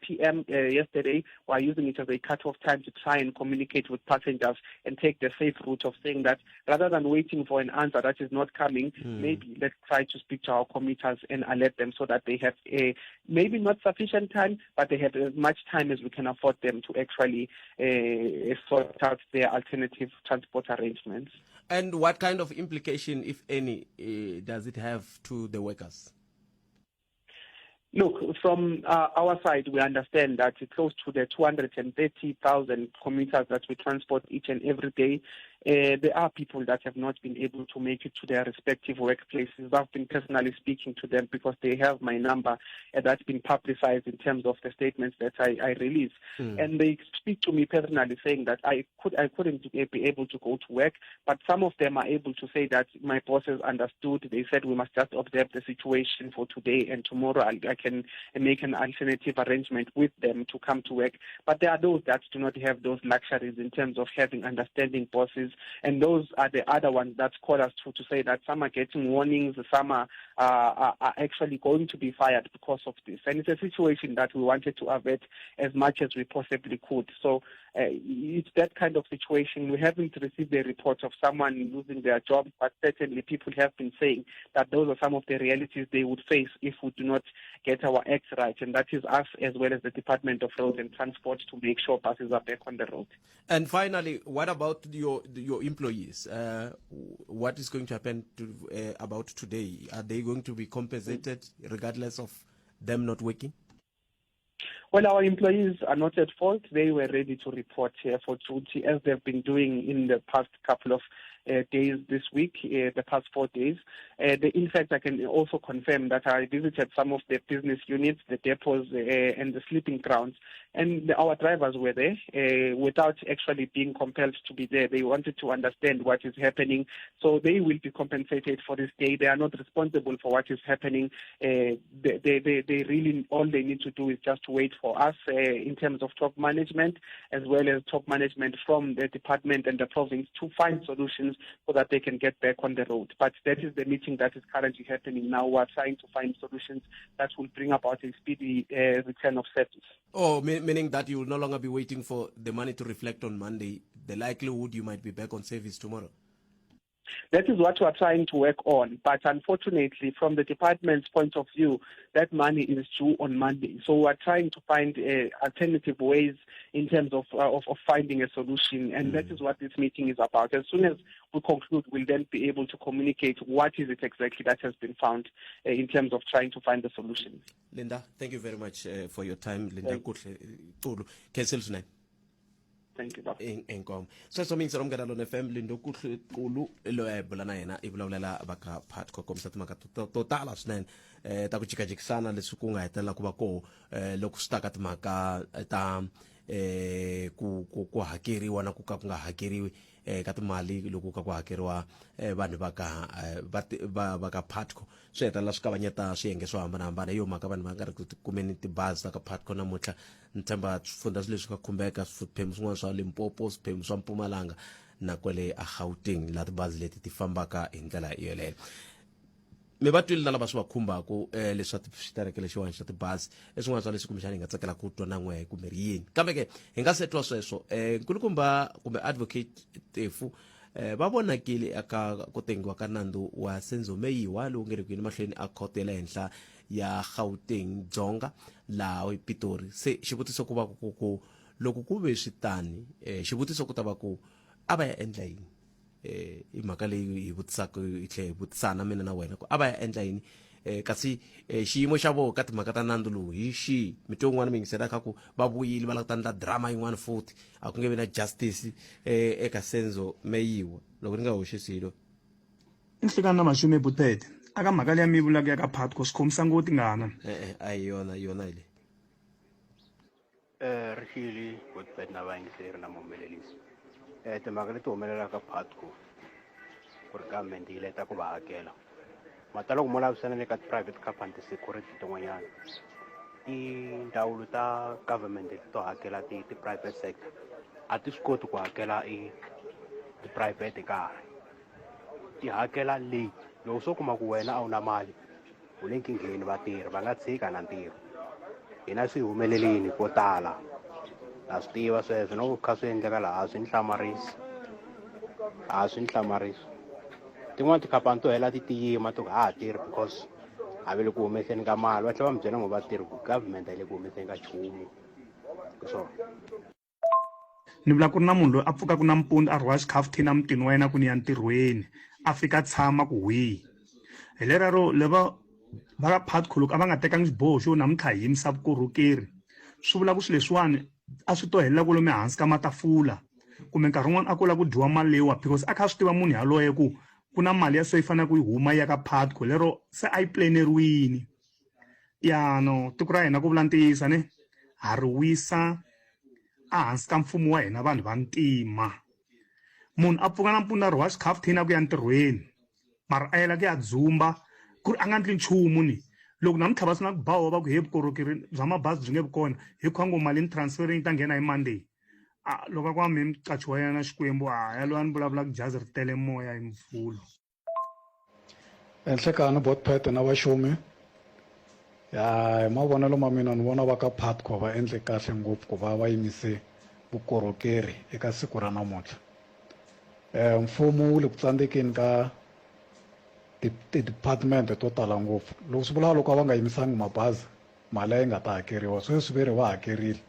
P M, yesterday, we are using it as a cut-off time to try and communicate with passengers and take the safe route of saying that rather than waiting for an answer that is not coming, maybe let's try to speak to our commuters and alert them so that they have a maybe not sufficient time, but they have as much time as we can afford them to actually sort out their alternative transport arrangements. And what kind of implication, if any, does it have to the workers? Look, from uh, our side, we understand that close to the 230,000 commuters that we transport each and every day, uh, there are people that have not been able to make it to their respective workplaces. I've been personally speaking to them because they have my number and that's been publicized in terms of the statements that I, I release. Mm. And they speak to me personally saying that I could I couldn't be able to go to work, but some of them are able to say that my bosses understood. They said we must just observe the situation for today and tomorrow I, I can make an alternative arrangement with them to come to work. But there are those that do not have those luxuries in terms of having understanding bosses, and those are the other ones that call us to, to say that some are getting warnings, some are, uh, are, are actually going to be fired because of this. And it's a situation that we wanted to avert as much as we possibly could. So uh, it's that kind of situation. We haven't received a report of someone losing their job, but certainly people have been saying that those are some of the realities they would face if we do not get our acts right. And that is us as well as the Department of Roads and Transport to make sure buses are back on the road. And finally, what about your your employees? Uh, what is going to happen to, uh, about today? Are they going to be compensated regardless of them not working? Well, our employees are not at fault. They were ready to report here for duty as they've been doing in the past couple of uh, days this week, uh, the past four days. Uh, the, in fact, I can also confirm that I visited some of the business units, the depots, uh, and the sleeping grounds, and the, our drivers were there uh, without actually being compelled to be there. They wanted to understand what is happening, so they will be compensated for this day. They are not responsible for what is happening. Uh, they, they, they, they really, all they need to do is just wait for us uh, in terms of top management, as well as top management from the department and the province to find solutions so that they can get back on the road. But that is the meeting that is currently happening now. We are trying to find solutions that will bring about a speedy uh, return of service. Oh, meaning that you will no longer be waiting for the money to reflect on Monday. The likelihood you might be back on service tomorrow. That is what we are trying to work on. But unfortunately, from the department's point of view, that money is due on Monday. So we are trying to find uh, alternative ways in terms of, uh, of, of finding a solution. And mm. that is what this meeting is about. As soon as we conclude, we'll then be able to communicate what is it exactly that has been found uh, in terms of trying to find the solution. Linda, thank you very much uh, for your time. Linda Kuhle Tulu. Cancel tonight. Thank you, baba. Inkomo. Sweswo mi yingisela Munghana Lona FM Lindo Kuhle Tulu loyi a hi bula na yena i vulavulela va ka Phatco kombisa timhaka to tala swinene eh ta ku jikajikisana leswi ku nga hetelela ku va koho eh loko swi ta ka timhaka ta eh ku ku ku hakeriwa na ku ka ku nga hakeriwi eh ka timali loko ka ku hakeriwa eh vanhu va ka eh, va va va ka Phatco swi hetelela swi kavanyeta swiyenge swo hambanahambana hi yo mhaka vanhu va nga ri ku kumeni tibazi ta ka Phatco namuntlha ni tshemba swifundza swi leswi nga khumbeka swiphemu swin'wana swa Limpopo swiphemu swa Mpumalanga na kwale a Gauteng laha tibazi leti ti fambaka hi ndlela yoleyo mi va twile na lava swi va khumbaka um eh, leswa xitereke lexiwani xa tibazi i swin'wana swa leswi kumbexana hi nga tsakela ku twa na n'wehe kumbe ri yini kambe ke hi nga se twa sweswo um nkulukumba kumbe advocate tefu um va vonakile eka ku tengiwa ka nandzu wa Senzo Meyiwa lowu nge ri ku yini mahlweni a khoto ya le henhla ya Gauteng Dzonga laha ePitori se xivutiso ku va ku ku loko ku ve swi tani eh, xivutiso ku ta va ku a va ya endla yini eh i mhaka leyi hi vutisaka hi tlhe hi vutisana mina na wena ku a va ya endla yini eh kasi eh, xiyimo xa vona ka timhaka ta nandzu lowu hi xihi mito yin'wana mi yingisela kha ku va vuyile va lava ku ta endla drama yin'wana futhi a ku nge vi na justice eh eka Senzo Meyiwa loko ni nga hoxi swilo I nhlikani na maxumi Butete aka mhaka liya mi yi vulaka ya ka Phatco swi khomisa ngopfu tingana. E-e a hi yona yona hi leyi. Eh, Rixili, Godfred na vayingiseri na muhumelerisi. Eh, timhaka leti humelelaka Phatco ku ri government yi leta ku va hakela. Mata loko mo lavisana le ka ti-private company ti-security tin'wanyana tindzawulo ta government leti to hakela ti ti-private sector a ti swi koti ku hakela i ti-private karhi. Ti hakela late loko swo kuma ku wena a wu na mali u le nkingheni vatirhi va nga tshika na ntirho hina swi humelelini ko tala na swi tiva sweswo no kha swi endleka laha a swi ni hlamarisi a swi ni hlamarisi tin'wani tikhampani to hela ti tiyima ti ku ha ha tirhi because a ve le ku humeseni ka mali va tlhela va mi byela ngo vatirhi ku government a yi le ku humeseni ka nchumu swona. Ni vula ku ri na munhu loyi a pfukaka nampundzu a rhwala xikhafuthini emutini wa yena ku ni ya ntirhweni a fika a tshama ku hwii hi lerero leva Va ka Putco loko a va nga tekangi xiboho xo namuntlha hi yimisa vukorhokeri swi vula ku swilo leswiwani a swi to helela kwalomu ehansi ka matafula kumbe nkarhi wun'wani a ko lava ku dyiwa mali leyiwa because a kha a swi tiva munhu yaloye ku ku na mali ya so yi faneleke yi huma yi ya ka Putco lero se a yi planeriwini ya no tiko ra hina ku vula ntiyiso ne ha ri wisa ehansi ka mfumo wa hina vanhu va ntima munhu a pfuka nampundzu a rhwala xikhafuthini a ku ya ntirhweni mara a yela ku ya dzumba ku ri a nga ndli nchumu ni loko namuntlha va sungula ku ba va ku he vukorhokeri bya mabazi byi nge vi kona hi kha ngo mali ni transferini yi ta nghena hi Monday a loko a ku wa mehe muqachi wa yena Xikwembu a yaloye a ni vulavulaka jazi ri tele moya hi Mvhulu. Enhlekani Botpet na Vaxumi ya hi mavonelo ma mina ni vona va ka Putco va endle kahle ngopfu ku va va yimise vukorhokeri eka siku ra namuntlha um mfumo wu le ku tsandzekeni ka ti-department to tala ngopfu loko swi vula loko a va nga yimisangi mabazi mali a yi nga ta hakeriwa sweswi ve ri va hakerile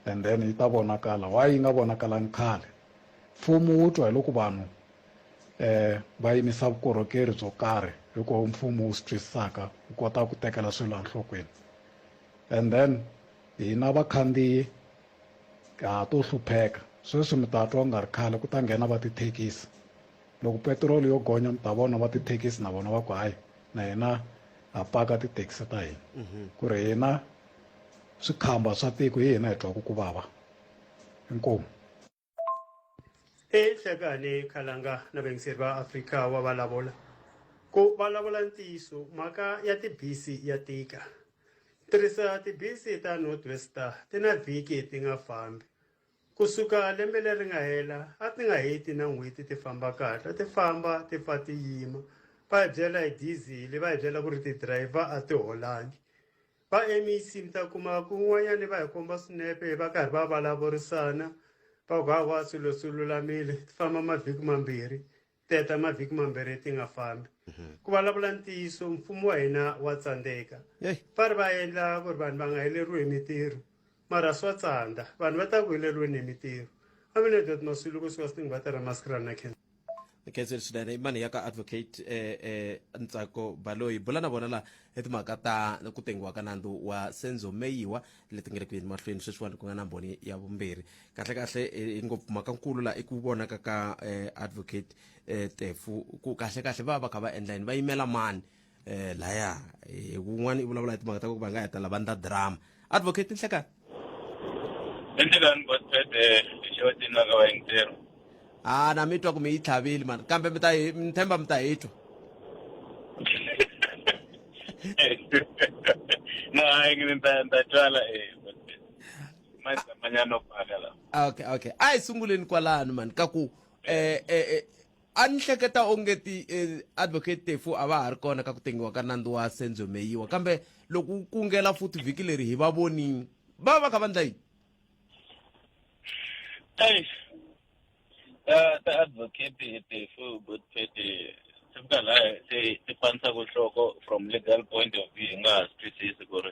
and then yi ta vonakala why yi nga vonakalangi khale mfumo wu twa hi loko vanhu eh va yimisa vukorhokeri byo karhi hikuva mfumo wu swi twisisaka wu kota ku tekela swilo enhlokweni and then hina vakhandziyi ha to hlupheka sweswi mi ta twa ku nga ri khale ku ta nghena va tithekisi loko petiroli yo gonya mi ta vona va tithekisi na vona va ku hayi na hina ha paka tithekisi ta hina ku ri hina swikhamba swa tiko hi hina hi twaku ku vava inkomu Enhlekani Khalanga na vayingiseri va Afrika wa vulavula. Ku vulavula ntiyiso mhaka ya tibisi ya tika. Tirhisa tibisi ta North West Star ti na vhiki ti nga fambi. Ku suka lembe leri nga hela a ti nga heti na n'hweti ti famba kahle, a ti famba ti pfa ti yima. Va hi byela hi dizili, va hi byela ku ri ti-driver a ti holangi. Va MEC mi ta kuma kun'wanyani va hi komba swinepe va karhi va vulavurisana va ku hawa swilo swi lulamile ti famba mavhiki mambirhi ti heta mavhiki mambirhi ti nga fambi ku vulavula ntiyiso mfumo wa hina wa tsandzeka va ri va endla ku ri vanhu va nga heleriwi hi mitirho mara swa tsandza vanhu va ta ku heleriweni hi mitirho a mi ne dot masulu kusuka sitingi va tirha maskrana na khensa Khensile swinene i mani ya ka advocate eh, eh, Ntsako Baloyi bula na vona la hi timhaka ta ku tengiwa ka nandzu wa Senzo Meyiwa leti nga le ku yeni mahlweni sweswiwani ku nga na mbhoni ya vumbirhi kahle kahle eh, ngopfu mhaka nkulu la i ku vonaka ka eh, advocate eh, Tefu ku kahle kahle va va kha va endla yini va yimela mani eh laya eh, wun'wana i vulavula hi timhaka ta ku va nga heta la vandla drama advocate Nhlekani Enhlekani Godfred eh, xewetini la ka vayingiseri a na mi twa ku mi yi tlhavile mani kambe mi ta hi ni tshemba mi ta hi twa no hayi ni ta ni ta twala eh manyana paka la okay okay a hi sunguleni kwalano mani ka ku eh eh, eh a ni hleketa onge ti eh, advocate Tefu a va ha ri kona ka ku tengiwa ka nandzu wa Senzo Meyiwa kambe loko wu kungela futhi vhiki leri hi va vonini va va kha va ndla yini Eish. Ta ta advocate Tefu Godfred se fika laha se ti panisaka nhloko from legal point of view hi nga ha swi twisisi ku ri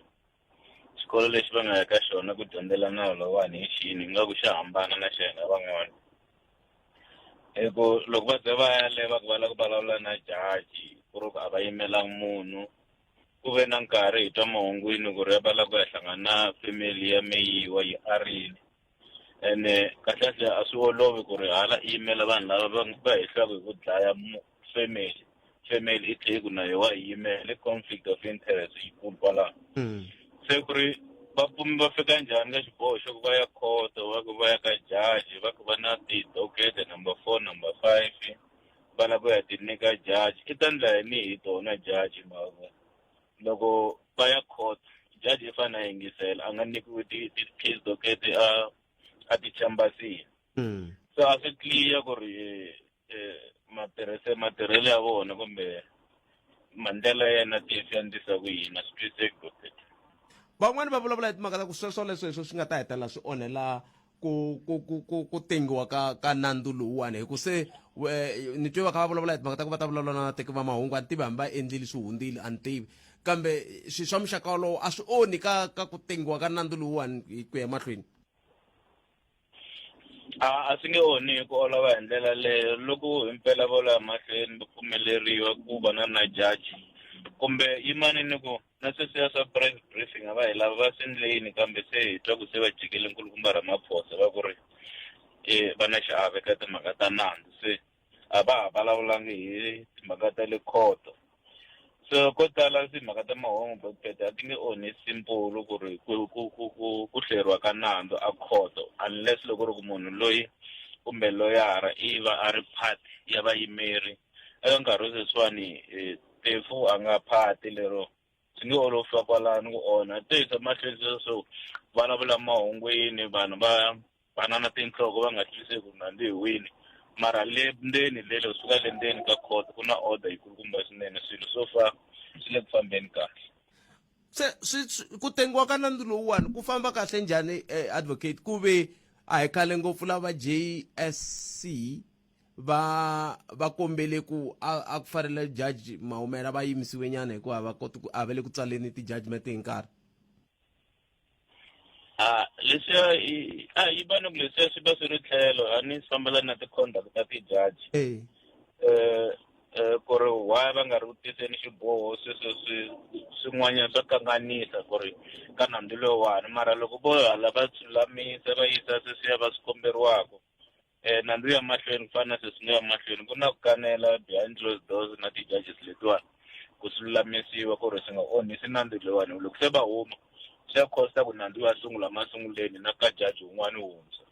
xikolo lexi va nga ya ka xona ku dyondzela nawu lowuwani hi xini ingaku xa hambana na xa hina van'wana hi ku loko va ze va ya le va ku va lava ku vulavula na jaji ku ri ku a va yimelangi munhu ku ve na nkarhi hi twa mahungwini ku ri va lava ku ya hlangana na family ya meyiwa yi arile ene kahlekahle a swi olovi ku ri hala i yimela vanhu lava va va hehliwaka hi ku dlaya family family i tlhe yi ku na yo wa yi yimela i conflict of interest yikulu kwalaho se ku ri va pfumi va fika njhani ka xiboho xo ku va ya khoto va ku va ya ka jaji va ku va na ti-docket number four number five va lava ku ya ti nyika jaji i ta ndla yini hi tona jaji mhaka loko va ya court jaji i fanele a yingisela a nga nyikiwi ti-case docket a a ti-chambasini so a swi clear ku ri eh, matirhise matirhelo ya vona kumbe mandlela ya yena tisi ya ndlisa ku yini a swi twiseki doctor van'wani va vulavula hi timhaka ta ku sweswo leswo hi swo swi nga ta hetelela swi onhela ku ku ku ku ku tengiwa ka ka nandzu lowuwani hi ku se eh, ni twe va kha va vulavula hi timhaka ta ku va ta vulavula na vateki va mahungu a ni tivi hambi va endlile swi hundzile a ni tivi kambe swilo swa muxaka wolowo a swi onhi ka ka ku tengiwa ka nandzu lowuwani hi ku ya mahlweni a a swi nge onhi hi ku olova hi ndlela leyo loko himpela vo la mahlweni va pfumeleriwa ku va na na judge. Kumbe yimani ni ku na sweswiya swa press briefing a va hi lava va swi endleni kambe se hi twa ku se va jikele nkulukumba Ramaphosa va ku ri eh, va na xiave ka timhaka ta nandzu se a va ha vulavulangi hi timhaka ta le khoto so ko tala timhaka ta mahungu botpete a ti nge onhi simple ku ri ku ku ku ku ku hleriwa ka nandzu a khoto unless loko ri ku munhu loyi kumbe loyara i va a ri part ya vayimeri eka nkarhi wa sweswiwani eh, Tefu a nga phati lero swi nge olovi fika kwalano ku onha to yisa mahlweni sweswo vulavula mahungwini vanhu va banana tinhloko va nga twisisi ku nandzu hi wini mara le ndzeni le loko suka le ndzeni ka court ku na order yikulukumba swinene swilo so far swi le ku fambeni kahle se swi ku tengiwa ka nandzu lowuwani ku famba kahle njhani eh, advocate ku ve a hi khale ngopfu lava JSC va va kombele ku a, a ku fanele judge Mahumela va yimisiwe nyana hikuva va koti ku a va le ku tsaleni ti-judgment hi nkarhi a leswiya i a yi va ni ku leswiya swi va swi ri tlhelo a ni swi fambelani na ti-conduct ta ti-judge eh eh ku ri why va nga ri ku tiseni xiboho sweswo swi swin'wanyana swa kanganisa ku ri ka nandzu lowuwani mara loko vo hala va swi lulamisa va yisa sweswiya va swi komberiwaka eh nandzu ya mahlweni ku fana na sweswi nga ya mahlweni ku na ku kanela behind closed doors na ti-judges letiwani ku swi lulamisiwa ku ri swi nga onhisi nandzu loyiwani loko se va huma swi ya costa ku nandzu ya sungula masunguleni na ka judge wun'wana wuntshwa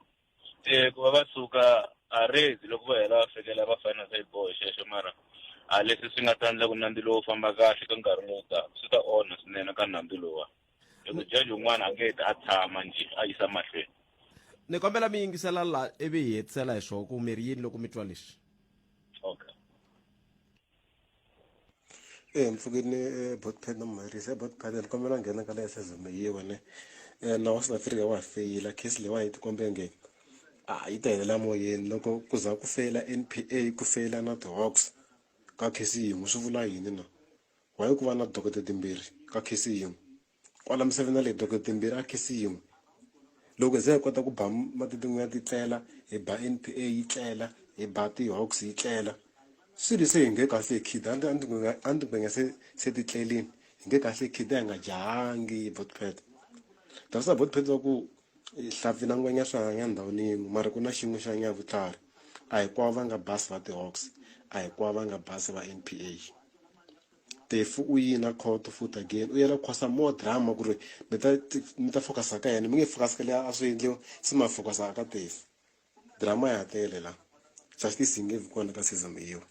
se ku va va suka a rezi loko va hela va fikela va fanele se xiboho xexo mara a leswi swi nga ta endla ku nandzu lowu famba kahle ka nkarhi lowu taka swi ta onha swinene ka nandzu lowuwani hi ku judge un'wana a nge ti a tshama njhe a yisa mahlweni ni kombela mi yingisela la ivi hi hetisela hi swona ku mi ri yini loko mi twa leswi okay e mpfukeni eh, botpad na muherisi botpad ni kombela nghena ka leyi season yiwa ne eh, nawu wa South Africa wa feyila case leyiwani yi tikombe nge a yi ta helela moyeni loko ku za ku feyila N_P_A ku feyila na ti-Hawks ka case yin'we swi vula yini na Why ku va na docket timbirhi ka case yin'we? Kwala misaveni na le docket timbirhi a case yin'we. Loko hi ze hi kota ku ba matitin'we ya ti tlela, hi ba N_P_A yi tlela, hi ba ti-Hawks yi tlela, swilo se hi nge kahle hi khida a ni a ni ngwenya se se ti tlelini hi nge kahle hi khida hi nga jahangi botpet. Ta botpet va ku hlampfi na ngwenya swi hanya ndhawini yin'we mara ku na xin'we xi hanya vutlhari. A hinkwavo va nga basi va ti-Hawks, a hinkwavo va nga basi va N_P_A. Tefu u yini a court futhi again u yela ku khosa more drama ku ri mi ta mi ta focus ka yena mi nge focus ka leyi a swi endliwa se ma focus ka Tefu drama ya ha tele la justice yi nge vi kona ka season yiwa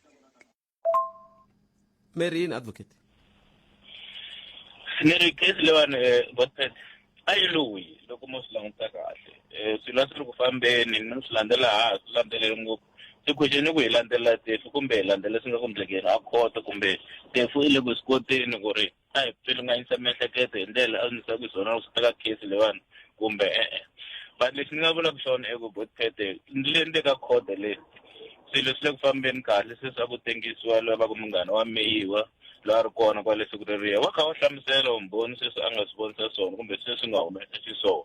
Mary yini advocate ni ri case leyiwani eh, Godfred a yi loyi loko mo swi languta kahle um swilo a swi ri ku fambeni no swi landzela ha swi landzeleli ngopfu se question i ku hi landzelela tefu kumbe hi landzelela swi nga ku endlekeni a khoto kumbe tefu i le ku swi koteni ku ri a hi pfilunganyisa miehleketo hi ndlela a ndlisa ku swona swi teka case leyiwani kumbe e-e but lexi ni nga vulaka xona i ku botpete le ndzeni ka khoto le swilo swi le ku fambeni kahle se swa ku tengisiwa loyi va ku munghana wa meyiwa loyi a ri kona kwale siku reriya wa kha wa hlamusela vumbhoni sweswi a nga swi vonisa swona kumbe sweswi nga humesa xiswona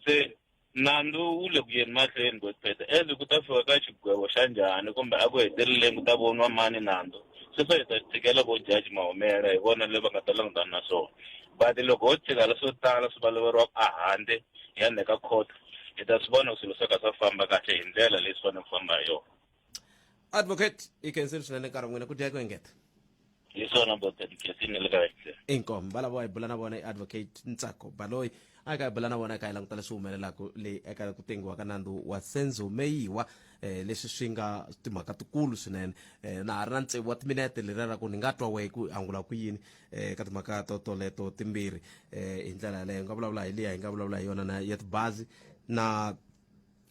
se nandzu wu le ku yeni mahlweni Godfrey as ku ta fika ka xigwevo xa njhani kumbe a ku heteleleni ku ta voniwa mani nandzu sweswo hi ta swi tshikela vo judge Mahumela hi vona le va nga ta langutana na swona but loko ho tshika leswo tala swi vulavuriwaka a handle hi ya ka court hi ta swi vona ku swilo swo ka swa famba kahle hi ndlela leyi swi fanele ku famba hi yona advocate i khensile swinene nkarhi wa n'wina ku dya ku engeta hi swona botadi khensini le ka vayingiseri inkomu valavo hi bula na vona i advocate ntsako baloyi a ka hi bula na vona eka hi languta leswi humelelaka le eka ku tengiwa ka nandzu wa senzo meyiwa eh, leswi swi nga timhaka tikulu swinene eh, na ha ri na tsevu wa timinete leriya ra ku ni nga twa wehe ku angula ku yini eh, ka timhaka to toleto timbirhi eh, hi ndlela yaleyo hi nga vulavula hi liya hi nga vulavula hi yona na ya tibazi na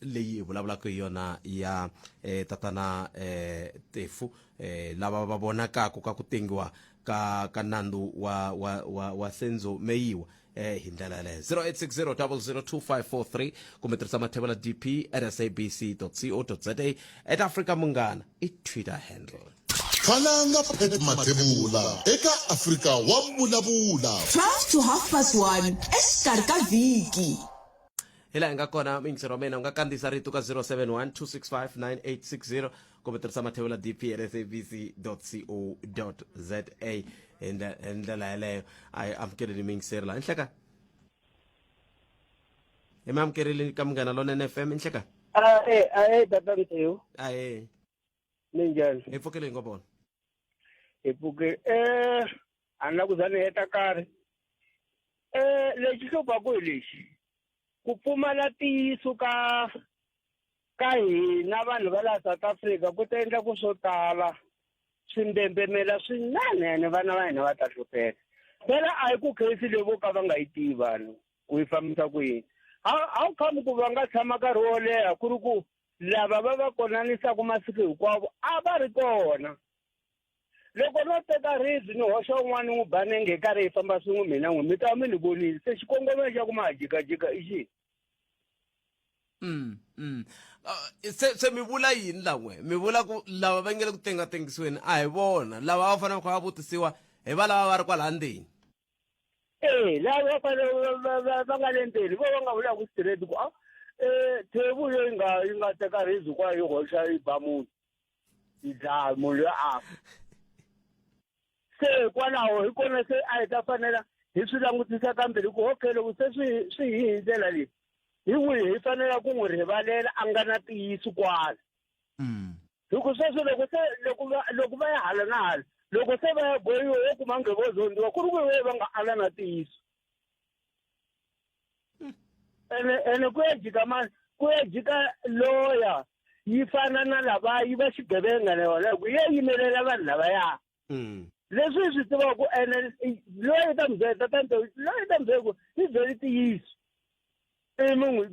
leyi hi vulavulaka hi yona ya eh, tatana eh, tefu eh, lava va vonakaka ka ku tengiwa ka ka nandzu wa wa wa, wa senzo meyiwa eh, hi ndlela yaleyo 0860002543 kumbe tirhisa mathevela dp at sabc co za at africa munghana i twitter handle Khalanga Pat Mathebula eka Afrika wa Vulavula. 12 to half past 1 exikarhi ka vhiki. Hi laha hi nga kona muyingiseri wa mina u nga kandziyisa rito ka 071 265 9860 kumbe tirhisa mathevula dp at sabc co za hi ndlela yeleyo a hi amukeleni miyingiseri laha nhleka hi mi amukerile ka munghana lonene fm nhleka ae ae tata mtewu ae minjhani hi pfukile hi ngo vona hi pfukile a ni la ku za ni heta nkarhi lexi hluphaku hi lexi ku pfumala ntiyiso ka ka hina vanhu va laha South Africa ku ta endla ku swo tala swi mbembemela swinene ene vana va hina va ta hlupheka phela a hi ku case leyi vo ka va nga yi tivi vanhu ku yi fambisa ku yini how come ku va nga tshama nkarhi wo leha ku ri ku lava va va konanisaka masiku hinkwavo a va ri kona loko no teka ribyi ni hoxa un'wana n'wi ba nenge hi karhi hi famba swin'we mina n'we mi ta va mi ni vonile se xikongomelo xa ku ma ha jikajika i xihi Mm, mm. Se se mi vula yini la n'we mi vula ku lava va nge le ku tengatengisiweni a hi vona lava va fanele va kha va vutisiwa hi va lava va ri kwalaha ndzeni ee lava va fanele va nga le ndzeni vo va nga vulaka straight ku a thevu leyi nga yi nga teka ribyi kwa yi hoxa yi ba munhu yi dlaya munhu loyi a fa se kwalaho hi kona se a hi ta fanela hi swi langutisa kambirhi ku okay loko se swi swi hi hi ndlela leyi hi wihi hi fanela ku n'wi rivalela a nga na ntiyiso kwala hi ku sweswo loko se loko va loko va ya hala na hala loko se va ya bohiwa wo kuma nge vo zondiwa ku ri ku ve va nga ala na ntiyiso ene ene ku ya jika mani ku ya jika loya yi fana na lava yi va xigevenga na yona hi ku ya yimelela vanhu lavaya leswi hi swi tivaka ku ene loyi ta mi byela tata loyi ta mi byela ku yi byele ntiyiso ivi mi n'wi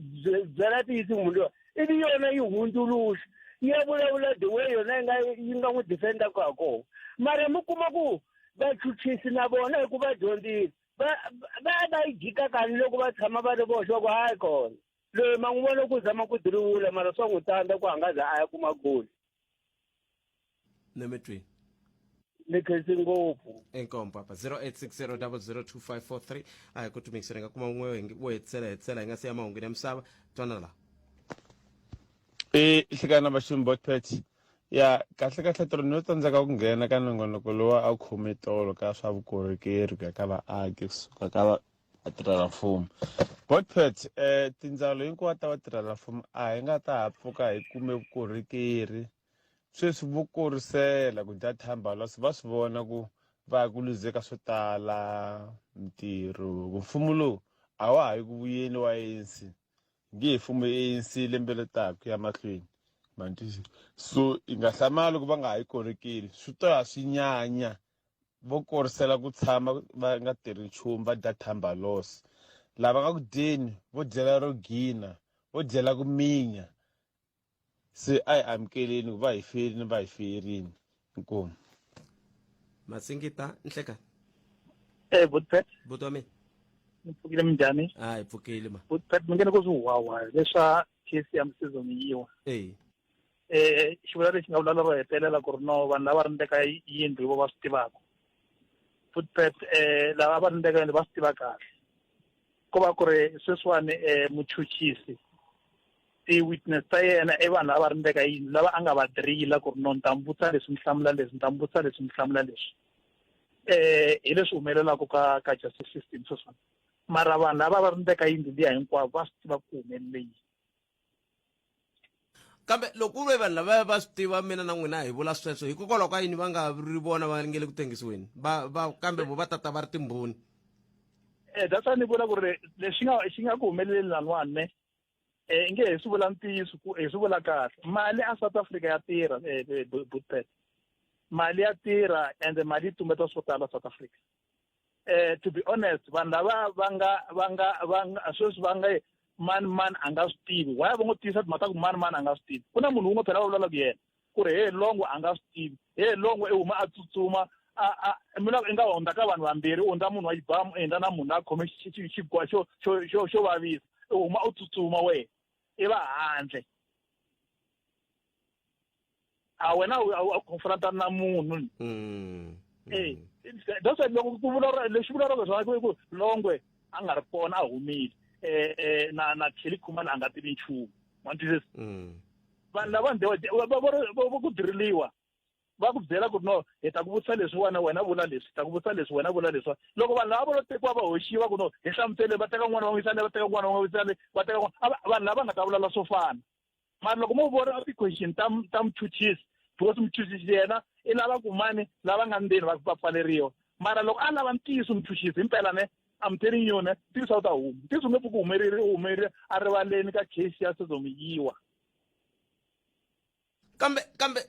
byela ntiyiso munhu loyi ivi yona yi hundzuluxa yi ya vulavula the way yona yi nga yi nga n'wi defendaka ha kona mara mi kuma ku vachuchisi na vona hi ku va dyondzile va va va yi jika kani loko va tshama va ri voxe va ku hayi kona loyi ma n'wi vona ku zama ku diriwula mara swa n'wi tsandza ku a nga za a ya kuma goli nemetweni ni khensi ngopfu inkomu papa 0860002543 a hi ku tumikisela hi nga kuma wun'we wo hetisela hetisela hi nga siya mahungwini ya misava twana la i hlekana vaximi botpet ya kahle kahle tolo no tsandzeka ku nghena ka nongonoko lowu a wu khome tolo ka swa vukorhokeri ku ya ka vaaki kusuka ka vatirhelamfumo botpet um tindzawulo hinkwato ta vatirhelamfumo a hi nga ta ha pfuka hi kume vukorhokeri sweswi vo korisela ku dya thambalos va swi vona ku va ya ku luzeka swo tala mintirho ku mfumo lowu a wa ha yi ku vuyeni wa ANC nge he fumi ANC lembe leri taka ku ya mahlweni ma ni so i nga hlamali loko va nga ha yi korekeli swi to ya swi nyanya vo korisela ku tshama va nga tirhi nchumu va dya thambalos lava nga ku dyeni vo dyela ro gina vo dyela ku minya se a hi amukeleni ku va hi ferini va hi ferini inkomu masingita nhleka Eh, Butpet. Buti wa mina. Mi pfukile minjhani? A hi pfukile ma. Butpet mi nghene ku swi huwahuwa leswa case ya Msizo Meyiwa. Eh. Eh, xivula lexi nga vula lero hetelela ku ri no vanhu lava rindzeka yindlu hi vo va swi tivaka. Butpet eh lava va rindzeka yindlu va swi tiva kahle. Ko va ku ri sweswiwani eh muchuchisi ti-witness ta yena i vanhu lava rindzeka yindlu lava a nga va drila ku ri no ni ta mi vutisa leswi mi hlamula leswi ni ta mi vutisa leswi mi hlamula leswi eh hi leswi humelelaka ka ka justice system sweswiwani mara vanhu lava va rindzeka yindlu liya hinkwavo va swi tiva ku humelele yini kambe loko ku ve vanhu lava va swi tiva mina na n'wina hi vula sweswo hikokwalaho ka yini va nga ri vona va nge le ku tengisiweni va va kambe vo va tata va ri timbhoni eh that's why ni vula ku ri lexi nga xi nga ku humeleleni laniwani ne eh nge hi swi vula ntiyiso ku hi swi vula kahle mali a South Africa ya tirha eh, eh Bootpet mali ya tirha and mali yi tumbeta swo tala South Africa eh to be honest vanhu lava va nga va nga va nga sweswi va nga mani mani a nga swi tivi why va ngo tiyisa timhaka ta ku mani mani a nga swi tivi ku na munhu wun'we phela va vulavulaka yena ku ri he longwe a nga swi tivi he longwe i huma a tsutsuma a a mina i nga hundza ka vanhu vambirhi u hundza munhu wa xibamu u hundza na munhu a khome xigwa xo xo xo xo vavisa u huma u tsutsuma wena i va handle a wena a confronta na munhu eh that's why loko ku vula lexi vulavulaka swona ku longwe a nga ri kona a humile eh, eh na na Kelly Khumalo a nga tivi nchumu wa twisisa. Vanhu lavani they were va ku diriliwa va ku byela ku ri no hi ta ku vutisa leswiwani wena vula leswi hi ta ku vutisa leswi wena vula leswiwa loko vanhu lava vo lo tekiwa va hoxiwa ku no hi hlamusele va teka n'wana va n'wi yisa le va teka n'wana va n'wi yisa le va teka n'wana vanhu lava nga ta vulavula swo fana mara loko mo vona ti-question ta ta muchuchisi because muchuchisi yena i lava ku mani lava nga ndzeni va va pfaleriwa mara loko a lava ntiyiso muchuchisi himpela ne I'm telling you ne ntiyiso a wu ta huma ntiyiso nge pfuki humerile u humerile a rivaleni ka case ya Senzo Meyiwa kambe kambe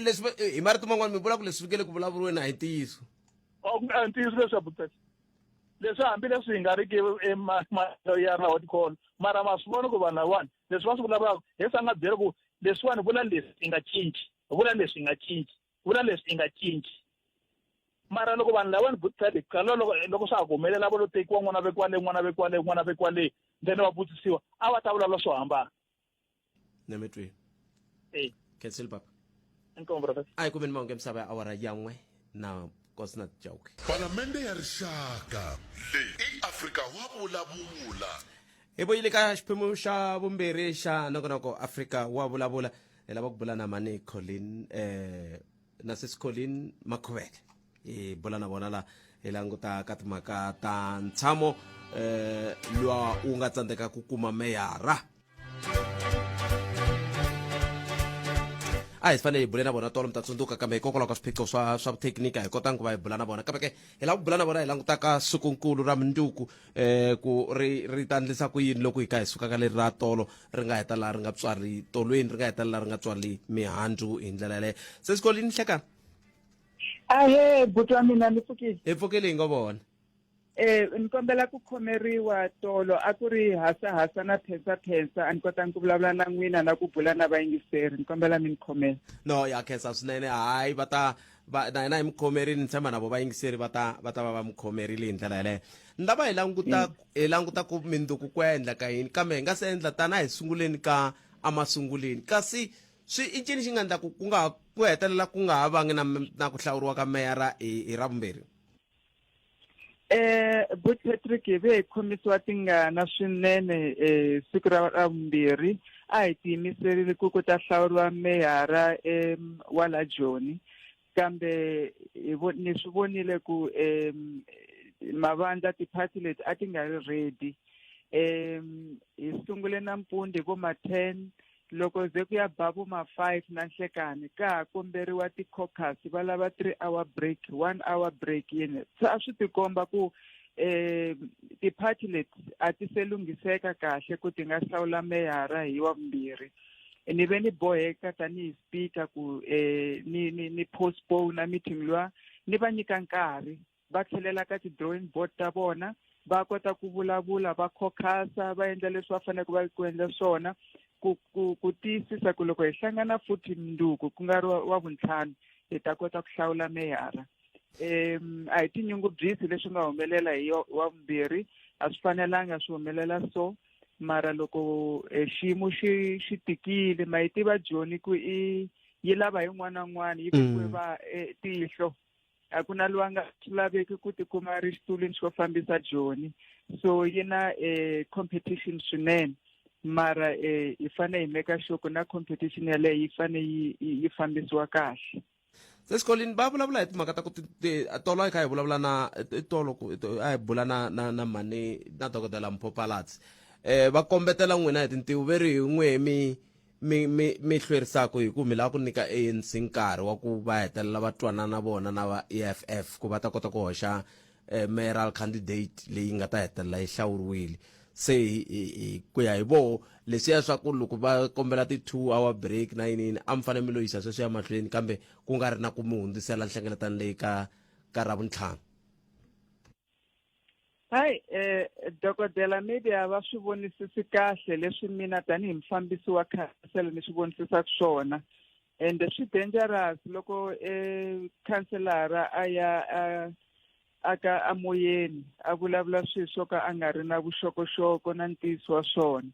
leswi hi marito man'wana mi vula ku leswi fikele ku vulavuriweni a hi ntiyiso a ntiyiso leswi abuti leswi hambileswi hi nga ri ki ya na what call mara ma swi vona ku vanhu lavawani leswi va swi vulavulaka hi sa nga byela ku leswiwani vula leswi i nga cinci vula leswi i nga cinci vula leswi i nga cinci mara loko vanhu lavawani buti qala loko loko swa ha ku humelela va lo tekiwa n'wana vekiwa le n'wana vekiwa le n'wana vekiwa le then va vutisiwa a va ta vulavula swo hambana na mi twi e cancel papa inkomu brother a hi kumeni mahungu ya misava ya awara ya n'we na Nkosinathi Chauke Palamende ya Rixaka leyi i Afrika wa vulavula. Hi vuyile ka xiphemu xa vumbirhi xa nongonoko Afrika wa vulavula hi lava ku bula na mani Colin eh na sis Colin Makhuvele hi bula na vona la hi languta ka timhaka ta ntshamo eh lwa wu nga tsandzeka ku kuma meyara a hi fanele hi bule na vona tolo mi ta tsundzuka kambe hikokwalaho ka swiphiqo swa swa vuthekinika hi kotanga ku va hi bula na vona kambe ke hi lava ku bula na vona hi langutaka sikunkulu ra munduku um ku ri ri ta endlisa ku yini loko hi ka hi suka ka leri ra tolo ri nga heta laha ri nga tswari tolweni ri nga heta laha ri nga tswali mihandzu hi ndlela yaleyo se xikolini hleka Ahee, buti wa mina ni pfukile. Hi pfukile hi ngo vona. Eh, ni kombela ku khomeriwa tolo a ku ri hasa hasa na phensa phensa a ni kotanga ku vulavula na n'wina na ku bula na vayingiseri ni kombela mi ni khomela. No, ya khensa swinene hayi va ta va na hina hi mi khomerile ni tshemba na vo vayingiseri va ta va ta va va mi khomerile hi ndlela yaleyo ni lava hi languta hi languta ku minduku ku endla ka yini kambe hi nga se endla tana hi sunguleni ka emasunguleni kasi swi i ncini xi nga endla ku ku nga ku hetelela ku nga ha vangi na na ku hlawuriwa ka meyara hi hi ravumbirhi Eh But Patrick hi ve hi khomisiwa tingana swinene eh siku ra ravumbirhi a hi tiyimiserile ku ku ta hlawuriwa meyara em wa la Joni kambe hi ni swi vonile ku em mavandla ti-party leti a ti nga ri ready em hi sungule nampundzu hi vo ma 10 Loko ze ku ya ba vo ma 5 na nhlekani ka ha komberiwa ti-caucus va lava 3 hour break, 1 hour break yini. Se a swi tikomba ku um ti-party leti a ti se lunghiseka kahle ku ti nga hlawula meyara hi wa vumbirhi. Ni ve ni boheka tanihi speaker ku um ni ni ni postpone meeting luwa ni va nyika nkarhi va tlhelela ka ti-drawing board ta vona va kota ku vulavula va khokhasa va endla leswi va faneleke va ku endla swona ku ku ku tiyisisa ku loko hi hlangana futhi mundzuku ku nga ri wa vuntlhanu hi ta kota ku hlawula meyara um a hi tinyungubyisi leswi nga humelela hi wa vumbirhi a swi fanelanga swi humelela so mara loko eh, xiyimo xi xi tikile ma yi tiva joni ku i yi lava hi n'wana na n'wana yi vekiwe va eh, tihlo a ku na loyi a nga swi laveki ku tikuma a ri xitulwini xo fambisa joni so yi na eh, competition swinene mara eh, hi fanele hi meka sure ku na competition yaleyo yi fanele yi fambisiwa kahle se xikolini va vulavula hi timhaka ta ku tolo a hi kha hi vulavula na tolo ku a hi bula na na na mhani na dokodela Mpho Phalatse eh va kombetela n'wina hi tintiho ve ri hi n'we mi mi mi mi hlwerisaka hi ku mi lava ku nyika ANC nkarhi wa ku va hetelela va twanana vona na va EFF ku va ta kota ku hoxa eh, mayoral candidate leyi nga ta hetelela yi hlawuriwile se hi ku ya hi voho leswiya swa ku loko va kombela ti-two hour break na yini yini a mi fanele mi lo yisa sweswo ya mahlweni kambe ku nga ri na ku mi hundzisela nhlengeletano leyi ka ka ravuntlhanu Hayi eh dokodela maybe a va swi vonisisi kahle leswi mina tanihi mufambisi wa khansele ni swi vonisisaka swona ende swi dangerous loko eh khanselara a ya a aka amoyeni a vulavula swilo swo ka a nga ri na vuxokoxoko na ntiyiso wa swona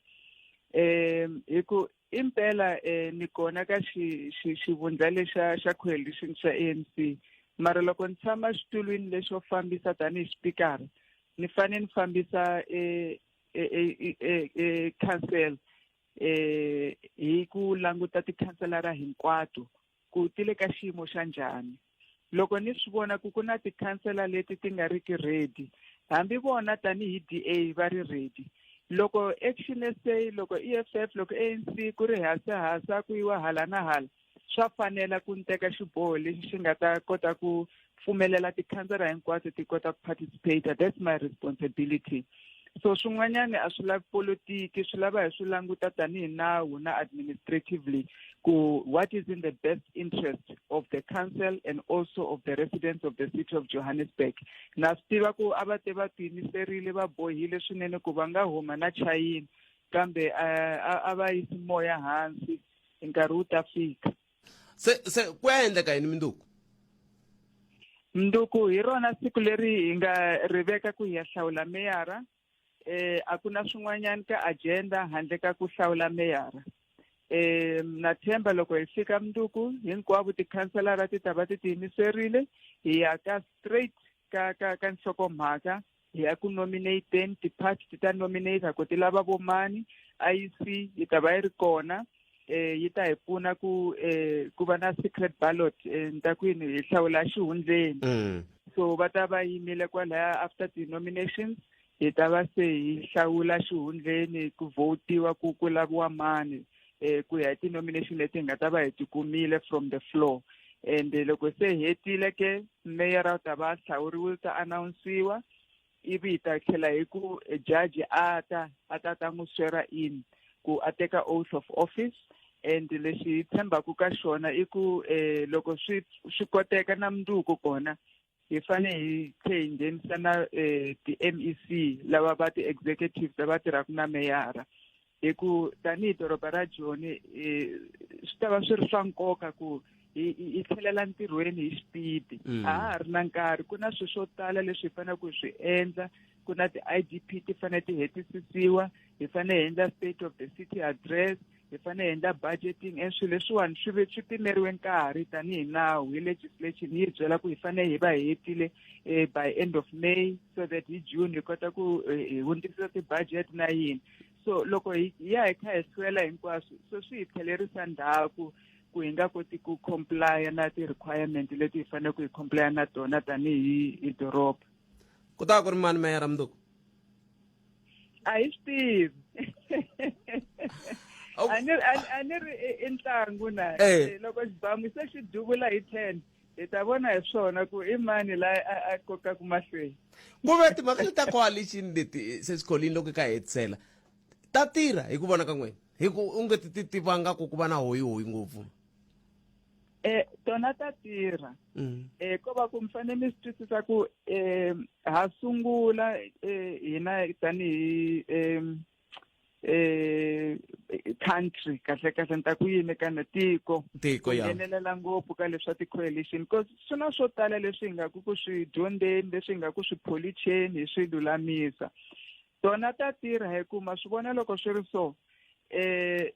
um hi ku Impela eh, ni kona ka xi, xi, xivundla lexa xa coalition xa ANC. Mara loko ni tshama xitulwini lexo fambisa tanihi xipikara, ni fanele ni fambisa e, e, e, e, e, council. eh hi ku languta tikhanselara hinkwato ku ti le ka xiyimo xa njhani loko ni swi vona ku ku na tikhansela leti ti nga riki ready hambi vona tanihi DA va ri ready loko Action SA loko EFF loko ANC ku ri hasa hasa ku yiwa hala na hala swa fanela ku ni teka xiboho lexi xi nga ta kota ku pfumelela tikhansela hinkwato ti kota ku participate that's my responsibility so swin'wanyana a swi lavi politiki swi lava hi swi languta tanihi nawu na administratively ku what is in the best interest of the council and also of the residents of the city of Johannesburg na swi tiva ku a va te va tiyimiserile va bohile swinene ku va nga huma na chayini kambe a va yisi moya hansi nkarhi wu ta fika se se ku ya endleka yini minduku Mnduku hi rona siku leri hi nga ri veka ku hi ya hlawula meyara eh a ku na swin'wanyana ka agenda handle ka ku hlawula meyara eh na themba loko hi fika mnduku hinkwavo tikhanselara ti ta va ti tiyimiserile hi ya ka straight ka ka ka nhlokomhaka hi ya ku nominateni ti-party ti ta nominate ku ti lava vomani IEC yi ta va yi ri kona eh yi ta hi pfuna ku eh ku va na secret ballot eh, ni ta ku yini hi hlawula xihundleni mm. so va ta va yimile kwalaya after the-nominations hi ta va se hi hlawula xihundleni ku votiwa ku ku laviwa mani eh ku ya hi ti-nomination leti hi nga ta va hi ti kumile from the floor and loko se hetile ke meyara u ta va hlawuriwile ta announce-iwa ivi hi ta tlhela hi ku judge a ta a ta ta n'wi swear in ku a teka oath of office and lexi hi tshembaku ka xona i ku eh loko swi swi koteka na mundzuku kona hi fane hi tlhe hi nghenisa na eh, ti-MEC lava va ti-executive lava tirhaka na meyara hi ku tanihi doroba ra Joni eh, swi ta va swi ri swa nkoka ku hi tlhelela ntirhweni hi xipidi mm. a ha ha ri na nkarhi ku na swilo swo tala leswi hi faneleke ku swi endla ku na ti-idp ti fanele ti hetisisiwa hi fanele hi endla state of the city address hi fanele hi endla budgeting and swilo leswiwani swi ve swi pimeriwe nkarhi tanihi nawu hi legislation yi hi byela ku hi fanele hi va hi hetile eh, by end of May so that hi June hi kota ku eh, hi hundzisa ti-budget na yini so loko hi ya hi kha hi hlwela hinkwaswo so swi hi tlhelerisa ndzhaku ku hi nga koti ku complya na ti-requirement leti hi faneleke hi complya na tona tanihi hi doroba ku ta va ku ri mani meyara mundzuku a hi swi tivi a ni a ni ri i ntlangu na eh. loko xibamu se xi duvula hi 10 hi ta vona hi swona ku i mani la a kokaka mahlweni ku ve timhaka leti ta coalition leti se swikholini loko ka hetisela ta tirha hi ku vona ka n'wina hi ku u nge ti ti tivanga ku ku va na hoyihoyi ngopfu eh tona ta tirha mm. eh ko va ku mi fanele mi swi twisisa ku eh ha sungula eh hina tanihi eh eh country kahle kahle ni ta ku yini kana tiko tiko ya nghenelela ngopfu ka leswa ti-coalition because swi na swo tala leswi hi nga ku ku swi dyondzeni leswi hi nga ku swi pholicheni hi swi lulamisa tona ta tirha hi ku ma swi vona loko swi ri so eh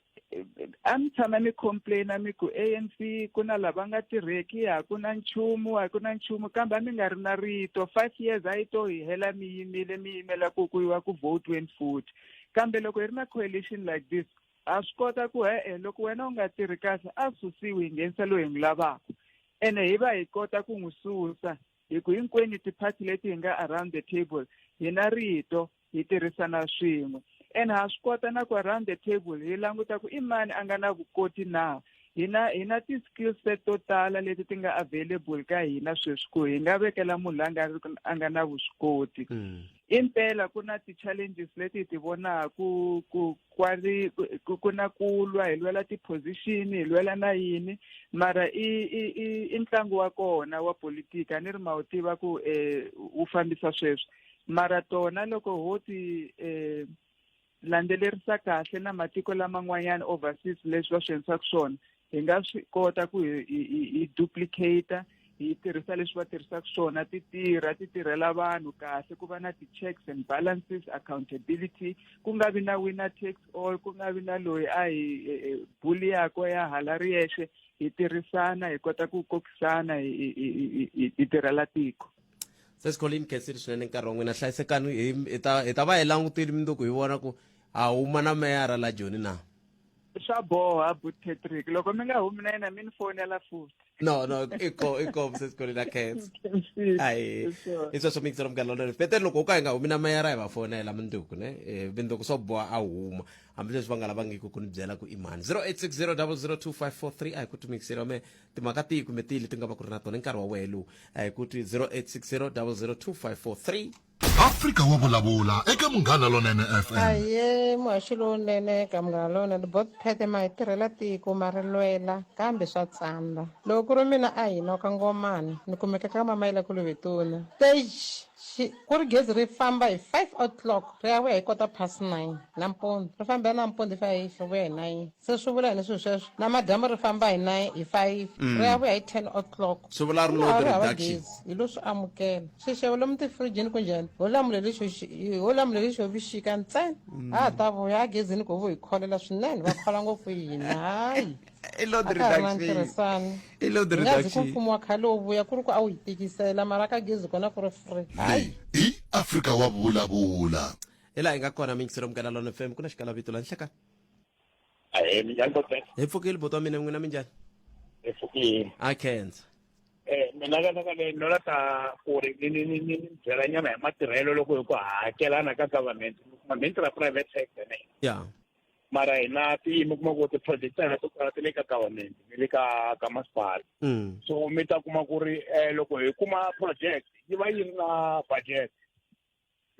a mi tshama mi complaina mi ku ANC ku na lava nga tirheki a ku na nchumu a ku na nchumu kambe a mi nga ri na rito five years a yi to hi hela mi yimile mi yimela ku ku yiwa ku votiweni futhi kambe loko hi ri na coalition like this ha swi kota ku e-e loko wena u nga tirhi kahle a susiwi hi nghenisa loyi hi n'wi lavaka ene hi va hi kota ku n'wi susa hi ku hinkwenu ti-party leti hi nga around the table hi na rito hi tirhisana swin'we and ha swi kota na ku around the table hi languta ku i mani a nga na vukoti na hi na hi na ti-skill set to tala leti ti nga available ka hina sweswi ku hi nga vekela munhu la nga a nga na vuswikoti mm. impela ku na ti-challenges leti hi ti vonaku ku kwali ku na ku lwa hi lwela ti-position hi lwela na yini mara i i i i ntlangu wa kona wa politika a ni ri ma wu tiva ku um wu fambisa sweswi mara tona loko ho ti um landzelerisa kahle na matiko laman'wanyana overseas leswi va swi endlisaka swona hi nga swi kota ku hi hi duplicate hi tirhisa leswi va tirhisaka swona ti tirha ti tirhela vanhu kahle ku va na ti-checks and balances accountability ku nga vi na winner takes all ku nga vi na loyi a hi e, e, buliyako ya hala ri yexe hi tirhisana hi kota ku kokisana hi tirhela tiko se Colin khensile swinene nkarhi wa n'wina hlayisekani hi ta hi ta va hi langutile mundzuku hi vona ku a huma na meyara la Joni na. Swa boha but Patrick, loko mi nga humi na yena mi ni fonela futhi. No, no, i ko i ko sesikolweni a khensa. Ayi. I sweswo mixer munghana lonene. Peter loko u ka hi nga humi na meyara hi va fonela mundzuku ne. Eh, mundzuku swo boha a huma. Hambileswi va nga lavangiki ku ni byela ku i mani. 0860002543 a hi ku timixer me timhaka tihi kumbe tihi leti nga va ku ri na tona i nkarhi wa wehe lowu. A hi ku ti 0860002543. Afrika wa vulavula eka Munghana Lonene FM. Ahee muhaxi lowunene ka Munghana Lowunene bot phete ma hi tirhela tiko ma ri lwela kambe swa tsandza loko ku ri mina a hi noka ngomani ni kumeka ka mamayila ku luvetuna stage xi ku ri gezi ri famba hi 5 o'clock ri ya vuya hi kota past 9 nampundzu ri famba nampundzu hi 5 ri vuya hi 9 se swi vula yini swilo sweswo namadyambu ri famba hi 9 hi 5 ri ya vuya hi 10 o'clock Swi vula ri Ku load ri hava reduction. gezi hi lo swi amukela xixevo lomu tifirijini ku njhani ho lamule lexo ho lamule lexo vuxika ntsena a ha ta vuya a gezini ku vo hi kholela swinene va khola ngopfu hina hayi I load a ka ha ri na reduction. ntirhisano I load hi nga zi ku reduction. mfumo wa khale wu vuya ku ri ku a wu hi tikisela mara ka gezi kona ku ri free hayi I Afrika wa vulavula. Hi laha hi nga kona mixer munghana lona FM ku na xikalavito la nhlekani. Ahee, minjhani Botbet? Hi pfukile buti wa mina n'wina minjhani? Hi pfukile. A khensa. Eh, mina ka ka leyi no la ta ku ri ni ni ni ni ni byela nyana hi matirhelo loko hi ku hakelana ka government mi kuma mi tirha private sector ne Ya. mara hina ti mi kuma ku ti-project ta hina to tala ti le ka government ni le ka ka masipala so mi ta kuma ku ri eh, loko hi kuma project yi va yi ri na budget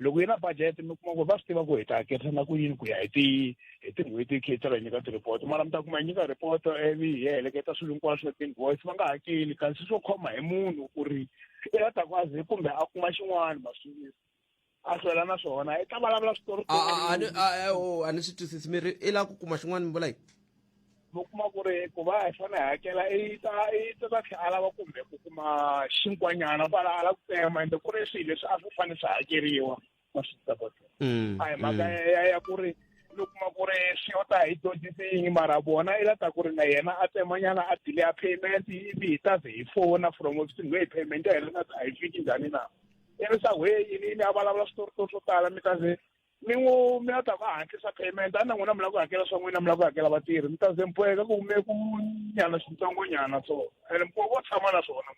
loko yi na budget mi kuma ku va swi tiva ku hi ta hakerisa na ku yini ku ya hi ti hi tin'hweti khe hi nyika ti-report mara mi ta kuma hi nyika report ivi hi heleketa swilo hinkwaswo ti-invoice va nga hakeli kasi swo khoma hi munhu ku ri i la ta ku a ze kumbe a kuma xin'wana maswivisi a hlwela na swona i ta vulavula switori a ni swi twisisi mi ri i lava ku kuma xin'wana mi vula yini mi kuma ku ri ku va hi fanele hi hakela i ta i ta ta tlhela a lava kumbe ku kuma xinkwanyana kwala a lava ku tsema ende ku ri swilo leswi a swi fanele swi hakeriwa ma swi ta kota a hi mhaka ya ya ku ri mi kuma ku ri swi yo ta hi dyondzisi mara vona i la ta ku ri na yena a tsemanyana a delay a payment ivi hi ta ze hi fona from ofisini loyi payment ya hina a yi fiki njhani na ivi swa he yini yini a vulavula switori swo tala mi ta ze mi n'wi mi la ta ku a hatlisa payment a na n'wina mi lava ku hakela swa n'wina mi lava ku hakela vatirhi mi ta ze mi boheka ku mi ku nyana xitsongonyana so ene mi vo tshama na swona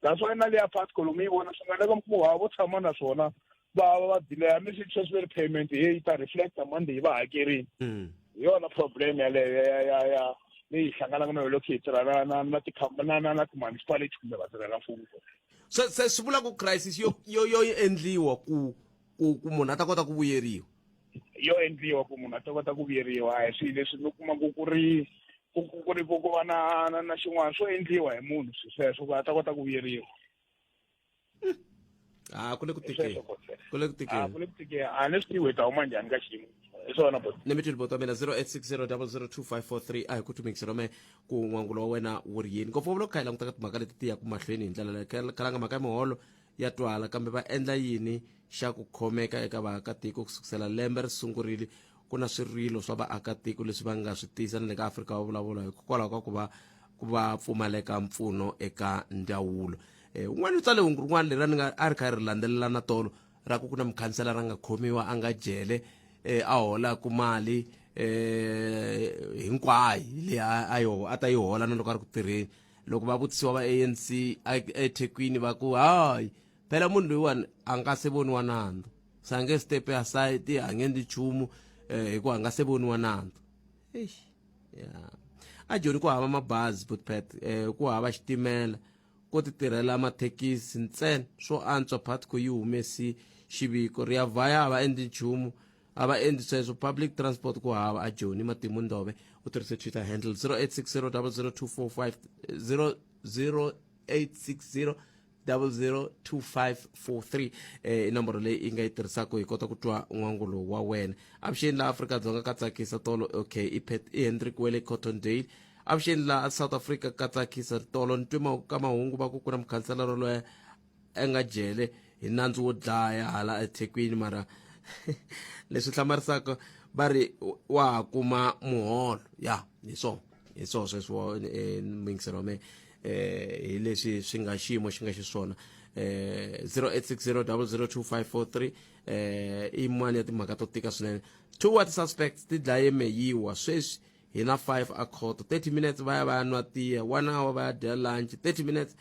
that's why na leya pasco lomu yi vona swi nga endleka mi kuma vo tshama na swona va va delaya mi swi sweswi ve ri payment he yi ta reflecta monday yi va hakerini hi yona problem yaleyo ya ya ya leyi hlanganaka na yona loko hi tirha na na na tikhampani na na na ti-municipality kumbe vatirhela mfumo se se swi vula ku crisis yo yo yo endliwa ku ku ku munhu a ta kota ku vuyeriwa yo endliwa ku munhu a ta kota ku vuyeriwa a hi swilo leswi mi kumaka ku ri ku ku ku ri ku ku va na na na xin'wana swo endliwa hi munhu swilo sweswo ku a ta kota ku vuyeriwa a ku le ku tikeni ku le ku tikeni a ku le ku tikeni a ni swi tivi hi ta huma njhani ka xiyimo hi swona bot ni mi twile bot wa mina 0860002543 a hi ku tumikiselo me ku n'wangulo wa wena wu ri yini ngopfu loko kha hi languta ka timhaka leti ti yaka mahlweni hi ndlela leyi khalanga mhaka ya miholo ya twala kambe va endla yini xa ku khomeka eka vaakatiko ku sukusela lembe ri sungurile ku na swirilo swa vaakatiko leswi va nga swi tisa na le ka Afrika va vulavula hikokwalaho ka ku va ku va pfumaleka mpfuno eka ndzawulo eh, un'wana u tsale hungu rin'wana leri a ni nga a ri kha ri landzelela na tolo ra ku ku na mukhansela ra nga khomiwa a nga jele eh, a holaku mali eh, hinkwayo leyi a yi a ta yi hola na loko a ri ku tirheni loko va vutisiwa va ANC eThekwini va ku hayi phela munhu loyiwani a nga se voniwa nandzu se a nge step aside a nge endli nchumu eh, hikuva a nga se voniwa nandzu eish ya a joni ku hava mabazi butpet eh, ku hava xitimela ko ti tirhela mathekisi ntsena swo antswa patco yi humesi xiviko ri ya vhaya a va endli nchumu a va endli sweswo public transport ku hava a joni matimu ndove u tirhise twitter handle 0860 00245 0860 002543 eh, i nomboro leyi i nga yi tirhisaka hi kota ku twa n'wangulo wa wena avuxeni laha Afrika-Dzonga ka tsakisa tolo okay i Pet i Hendrik wele Cottondale avuxeni laha South Africa ka tsakisa tolo ni twe ka mahungu va ku ku na mukhanselara loyi a nga jele hi nandzu wo dlaya hala eThekwini mara leswi hlamarisaka va ri wa ha kuma muholo ya hi swona hi swona sweswo eh, muyingiseri wa mehe eh hi leswi swi nga xiyimo xi nga xiswona eh 0860002543 eh i yin'wana ya timhaka to tika swinene two wa ti-suspects ti dlaye meyiwa sweswi hi na 5 a khoto 30 minutes va ya va ya nwa tiya 1 hour va ya dya lunch 30 minutes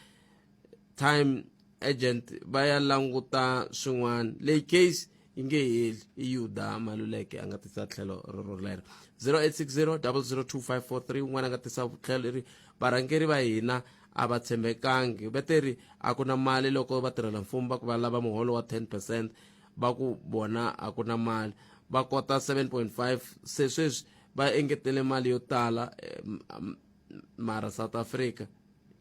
time agent va ya languta swin'wana leyi case yi nge heli i yuda maluleke a nga tisa tlhelo rorolero 0860 002543 un'wana a nga tisa tlhelo leri varhangeri va hina a va tshembekangi veteri a ku na mali loko vatirhela mfumo va ku va lava muholo wa 10 percent va ku vona a ku na mali va kota 7.5 se sweswi va engetele mali yo tala eh, mara south africa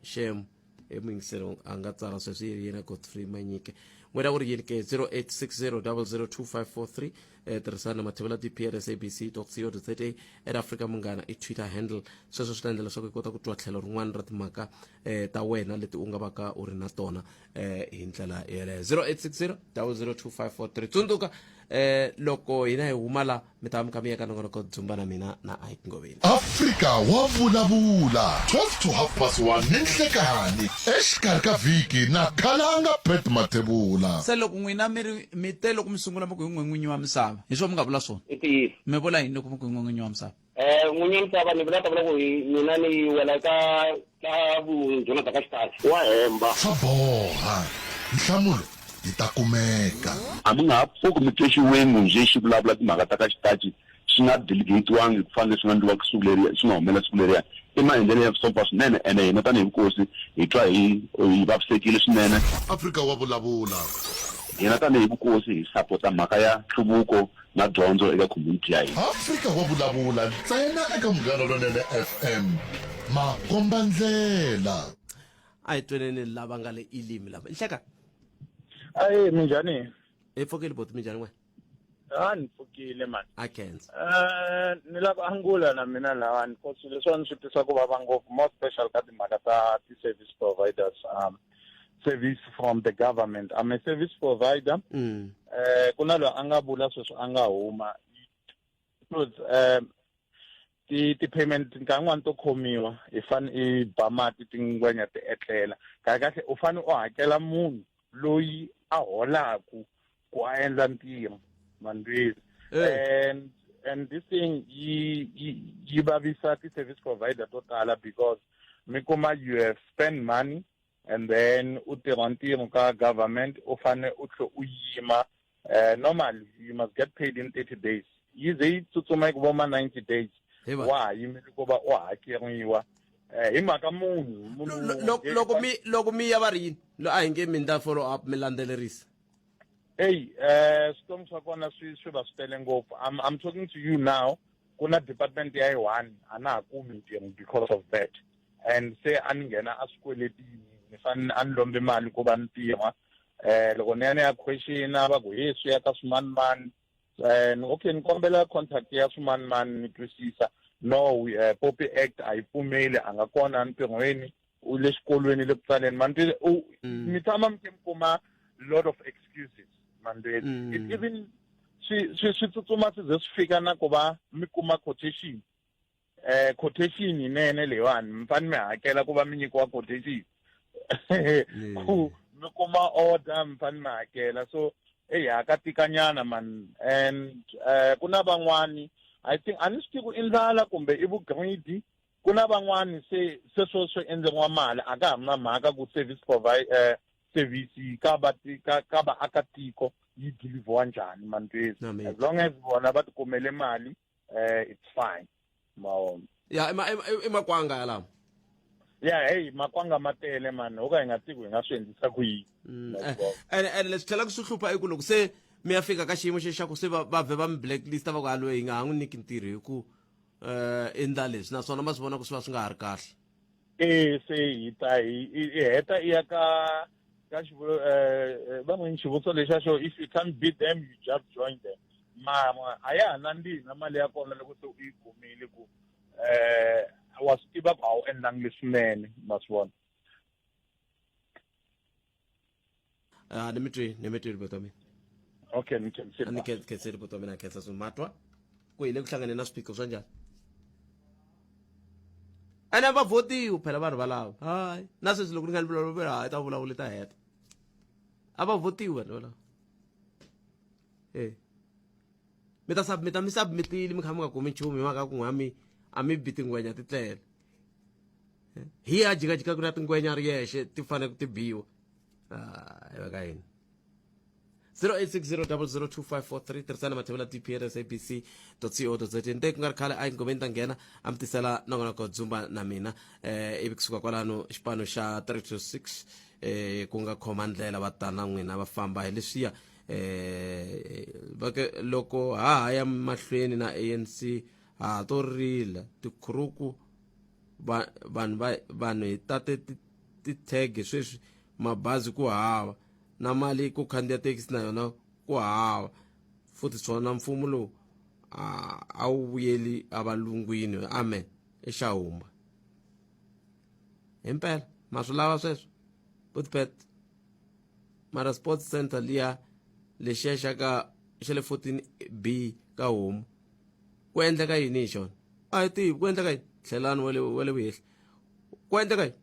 shem emuyingiseri a nga tsala sweswi yi yena godfrey manyike n'wina ku ri yini ke 0860002543 eh, tirhisana na mathevela dp at sabc co za at africa munghana i twitter handle sweswo swi ta endla leswaku i kota ku twa tlhelo rin'wana ra timhaka eh, ta wena leti u nga va ka u ri na tona eh, hi ndlela yeleyo 0860 002543 tsundzuka eh, loko hina hi huma la mi ta va mi kha mi ya ka nongonoko dzumba na mina na ike ngoveni Afrika wa vulavula 12 to half past 1 ninhlekani exikarhi ka vhiki na khalanga Pat Mathebula. Se loko n'wina mi ri mi te loko mi sungula mi ku hi n'we n'winyi wa misava hi swo mi nga vula swona I ntiyiso. mi vula yini loko mi ku hi n'we n'winyi wa misava Eh n'winyi wa misava ni vula ta vula ku hi mina ni wela ka ka vundhuna bya ka xitati. Wa hemba. Swa boha. Nhlamulo yi ta kumeka. A mi nga ha pfuki mi twe xiwengu njhe xi vulavula timhaka ta ka xitachi xi nga delegate-wangi ku fana leswi nga ndliwaka siku leriya, swi nga humelela siku leriya. I maendlelo ya vusopfa swinene ene hina tanihi vukosi hi twa hi hi vavisekile swinene. Afrika wa vulavula. Hina tanihi vukosi hi sapota mhaka ya nhluvuko na dyondzo eka community ya hina. Afrika wa vulavula ntsena eka Munghana Lonene FM. Makombandlela. A hi tweneni lava nga le Elimi lava. Nhleka. Ayi minjhani? Hi pfukile boti minjhani n'we? A ni pfukile mani. A khensa. Eh ni lava ku angula na mina lawani ko swilo leswiwani swi twisa ku vava ngopfu more special ka timhaka ta ti-service providers um service from the government. I'm a service provider. Mm. Eh ku na loyi a nga vula sweswi a nga huma truth um ti ti-payment nkarhi wun'wani to khomiwa i fane i ba mati tingwenya ti etlela kahle kahle u fane u hakela munhu loyi a holaku ku a endla ntirho mandwezi and and this thing yi yi yi vavisa ti-service provider to tala because mi kuma you have spent money and then u tirha ntirho ka government u fane u tlhe u yima uh, normally you must get paid in 30 days yi ze yi tsutsuma yi ku vo ma 90 days wa ha yimele ku va u hakeriwa eh, hi mhaka munhu munhu loko mi loko mi ya va ri yini lo a hi nge mi ndla follow up mi landzelerisa eyi eh switori swa kona swi swi va swi tele ngopfu I'm, I'm talking to you now ku na department ya yi one a na ha kumi ntirho because of that and se a ni nghena a swikweletini ni fanele a ni lombe mali ku va ni tirha eh loko ni ya ni ya questiona va ku he swi ya ka swimanimani eh okay ni kombela contact ya swimanimani ni twisisa no uh, poppy act a yi pfumeli a nga kona entirhweni u le xikolweni le ku tsaleni mani u mm. mi tshama mi ke mi kuma lot of excuses mandwezi mm. it even swi swi swi tsutsuma swi ze swi fika na ku va mi kuma quotation eh quotation yinene leyiwani mi fanele mi hakela ku va mi nyikiwa quotation ku mi kuma order mi fanele mi hakela so eyi ha ka tikanyana man and eh ku na van'wani i think a ni swi tivi ku i ndlala kumbe i vugreedy ku na van'wani se sweswo swo endleriwa mali a ka ha ri na mhaka ku service provide eh service ka va ka ka vaakatiko yi deliver njhani mandwezi as long as vona va tikumele mali eh it's fine mawona ya i makwanga yalawo ya hey makwanga ma tele mani ho ka hi nga tivi hi nga swi endlisa ku yini mm, eh, and and leswi tlhelaka swi hlupha i ku loko se mi ya fika ka xiyimo xe xa ku se va va vhe va mi blacklist va ku halwe hi nga ha n'wi nyiki ntirho hi ku um endla leswi naswona ma swi vona ku swi va swi nga ha ri kahle e se hi ta hi i heta i ya ka ka xivulo eh, va n'wi xivutiso lexa xo if you can't beat them you just join them mara a ya ha nandzihi na mali ya kona loko se u yi kumile ku eh wa swi tiva ku a wu endlangi leswinene ma swi vona Ah, ni mi twi ni mi twi buti wa mina okay ni khensile ni khensile buti wa mina khensa swinene matwa ku hi le ku hlanganeni na swiphiqo swa njhani ene va votiwi phela vanhu valavo hayi na sweswi loko ni nga ni vulavula hayi ta vulavula ta heta a va votiwi vanhu valavo e mi ta submita mi submitile mi kha mi nga kumi nchumu hi mhaka ku n'wa mi a mi bi tingwenya ti tlela hi ya jikajika ku na tingwenya ri yexe ti fanele ku ti biwa ah, hi ka yini 0860002543 tirhisana mathevula dp at sabc co za nte ku nga ri khale a ngomeni ta nghena a mi tisela nongonoko dzumba na mina eh ivi kusuka kwalano xipano xa 326 eh ku nga khoma ndlela va ta na n'wina va famba hi leswiya eh va ke loko ha ha ya mahlweni na ANC ha to rila tikhuruku vanhu va vanhu hi tate ti-tag sweswi mabazi ku hava na mali ku khandziya thekisi na yona ku hava futhi swona mfumo lowu a wu vuyeli avalungwini amen exahumba himpela ma swi lava sweswo putpet mara sports center liya lexiya xa ka xa le 14 b ka homu ku endleka yini hi xona a hi tivi ku endleka yini tlhelani wa le wa le vuhehli ku endleka yini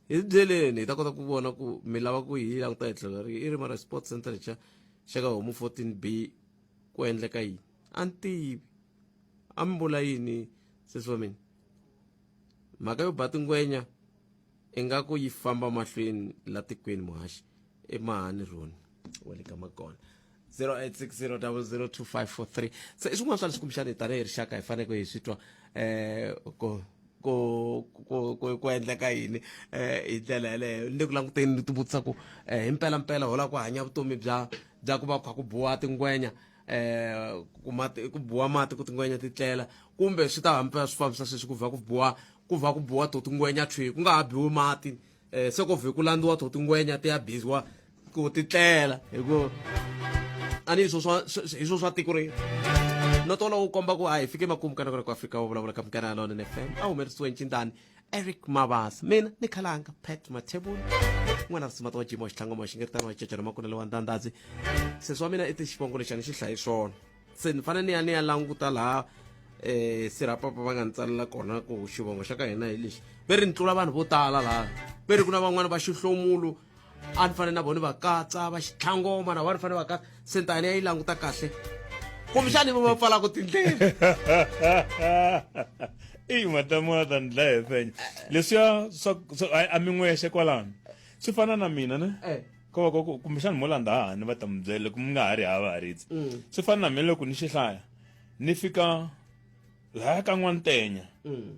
hi byeleni hi ta kota ku vona ku mi lava ku hi languta hi tlhelo ri i ri mara sports center xa xa ka homu 14 b ku endleka yini a ni tivi a mi vula yini sesi wa mina mhaka yo ba tingwenya ingaku yi famba mahlweni la tikweni muhaxi emahani roni wa le ka makona 0860002543 se i swin'wana swa leswi kumbexani tanihi rixaka hi faneleke hi swi twa um ku ku ku ku ku endleka yini eh hi ndlela yeleyo ni le ku languteni ni tivutisa ku eh hi mpela mpela ho lava ku hanya vutomi bya bya ku va ku kha ku biwa tingwenya eh ku mati ku biwa mati ku tingwenya ti tlela kumbe swi ta hamba swi fambisa sweswi ku vha ku biwa ku vha ku biwa to tingwenya thwi ku nga ha biwi mati eh se ko vhe ku landziwa to tingwenya ti ya biziwa ku ti tlela hi ku a ni hi swo swa hi swo swa tiko ri notola wu komba ku a hi fike makumu ka nako ku Afrika wa vulavula ka Munghana Lonene FM a humelerisiwe ncindani Eric Mabasa mina ni khalanga Pat Mathebula n'wana risimata wa Jimo Xitlhangoma xingeritano wa Cecere Makunele wa Ndandazi sesi wa mina i ti xivongo lexi a ni xi hlayi swona se ni fanele ni ya ni ya languta laha eh sirhapapa va nga ni tsalela kona ku xivongo xa ka hina hi lexi ve ri ni tlula vanhu vo tala laha ve ri ku na van'wana va xihlomulo a ni fanele na vona va katsa va xitlhangoma na vona ni fanele va katsa se ni ta ya ni ya yi languta kahle kumbexani vo va pfalaka tindlela i matamu ta ni dlaya hi fenya leswiya swa a mi n'wexe kwalano swi fana na mina ne eh. ko va ko kumbexana mo landza hahani va ta mi byela loko mi nga ha ri hava haritsi mm. swi fana na mina loko ni xi hlaya ni fika laya ka n'wantenya mm.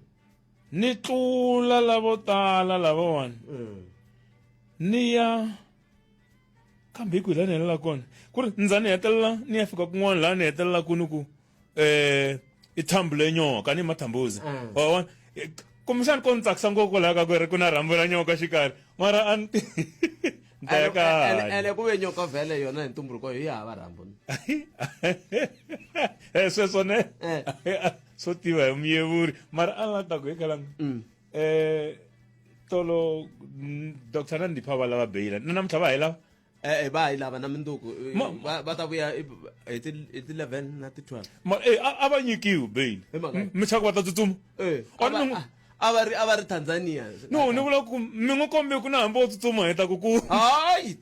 ni tlula lavo tala lavawani mm. ni ya kambe hi ku hi laha ni helela kona ku ri ndza ni hetelela ni ya fika kun'wana laha ni hetelela ku ni ku eh i thambu le nyoka ni mathambuzi mm. wa vona eh, kumbexani ko ni tsakisa ngopfu kwalaho ka ku ri ku na rhambu ra nyoka xikarhi mara a ni ene ku ve nyoka vhele yona hi ntumbuluko yi hava rhambu eh sweswo ne eh. swo tiva hi muyevuri mara a la ta ku hi kalanga mm. eh tolo mm, dr nandipha va lava beyila na namuntlha va hi lava Eh, eh, va yi lava na minduku eh, va ta vuya hi ti 11 na ti 12 ma eh a va nyikiwi bail mi chaka va ta tsutsuma eh a va ri a va ri Tanzania no ni vula ku mi n'wi kombe ku na hambi wo tsutsuma hi ta ku ku hayi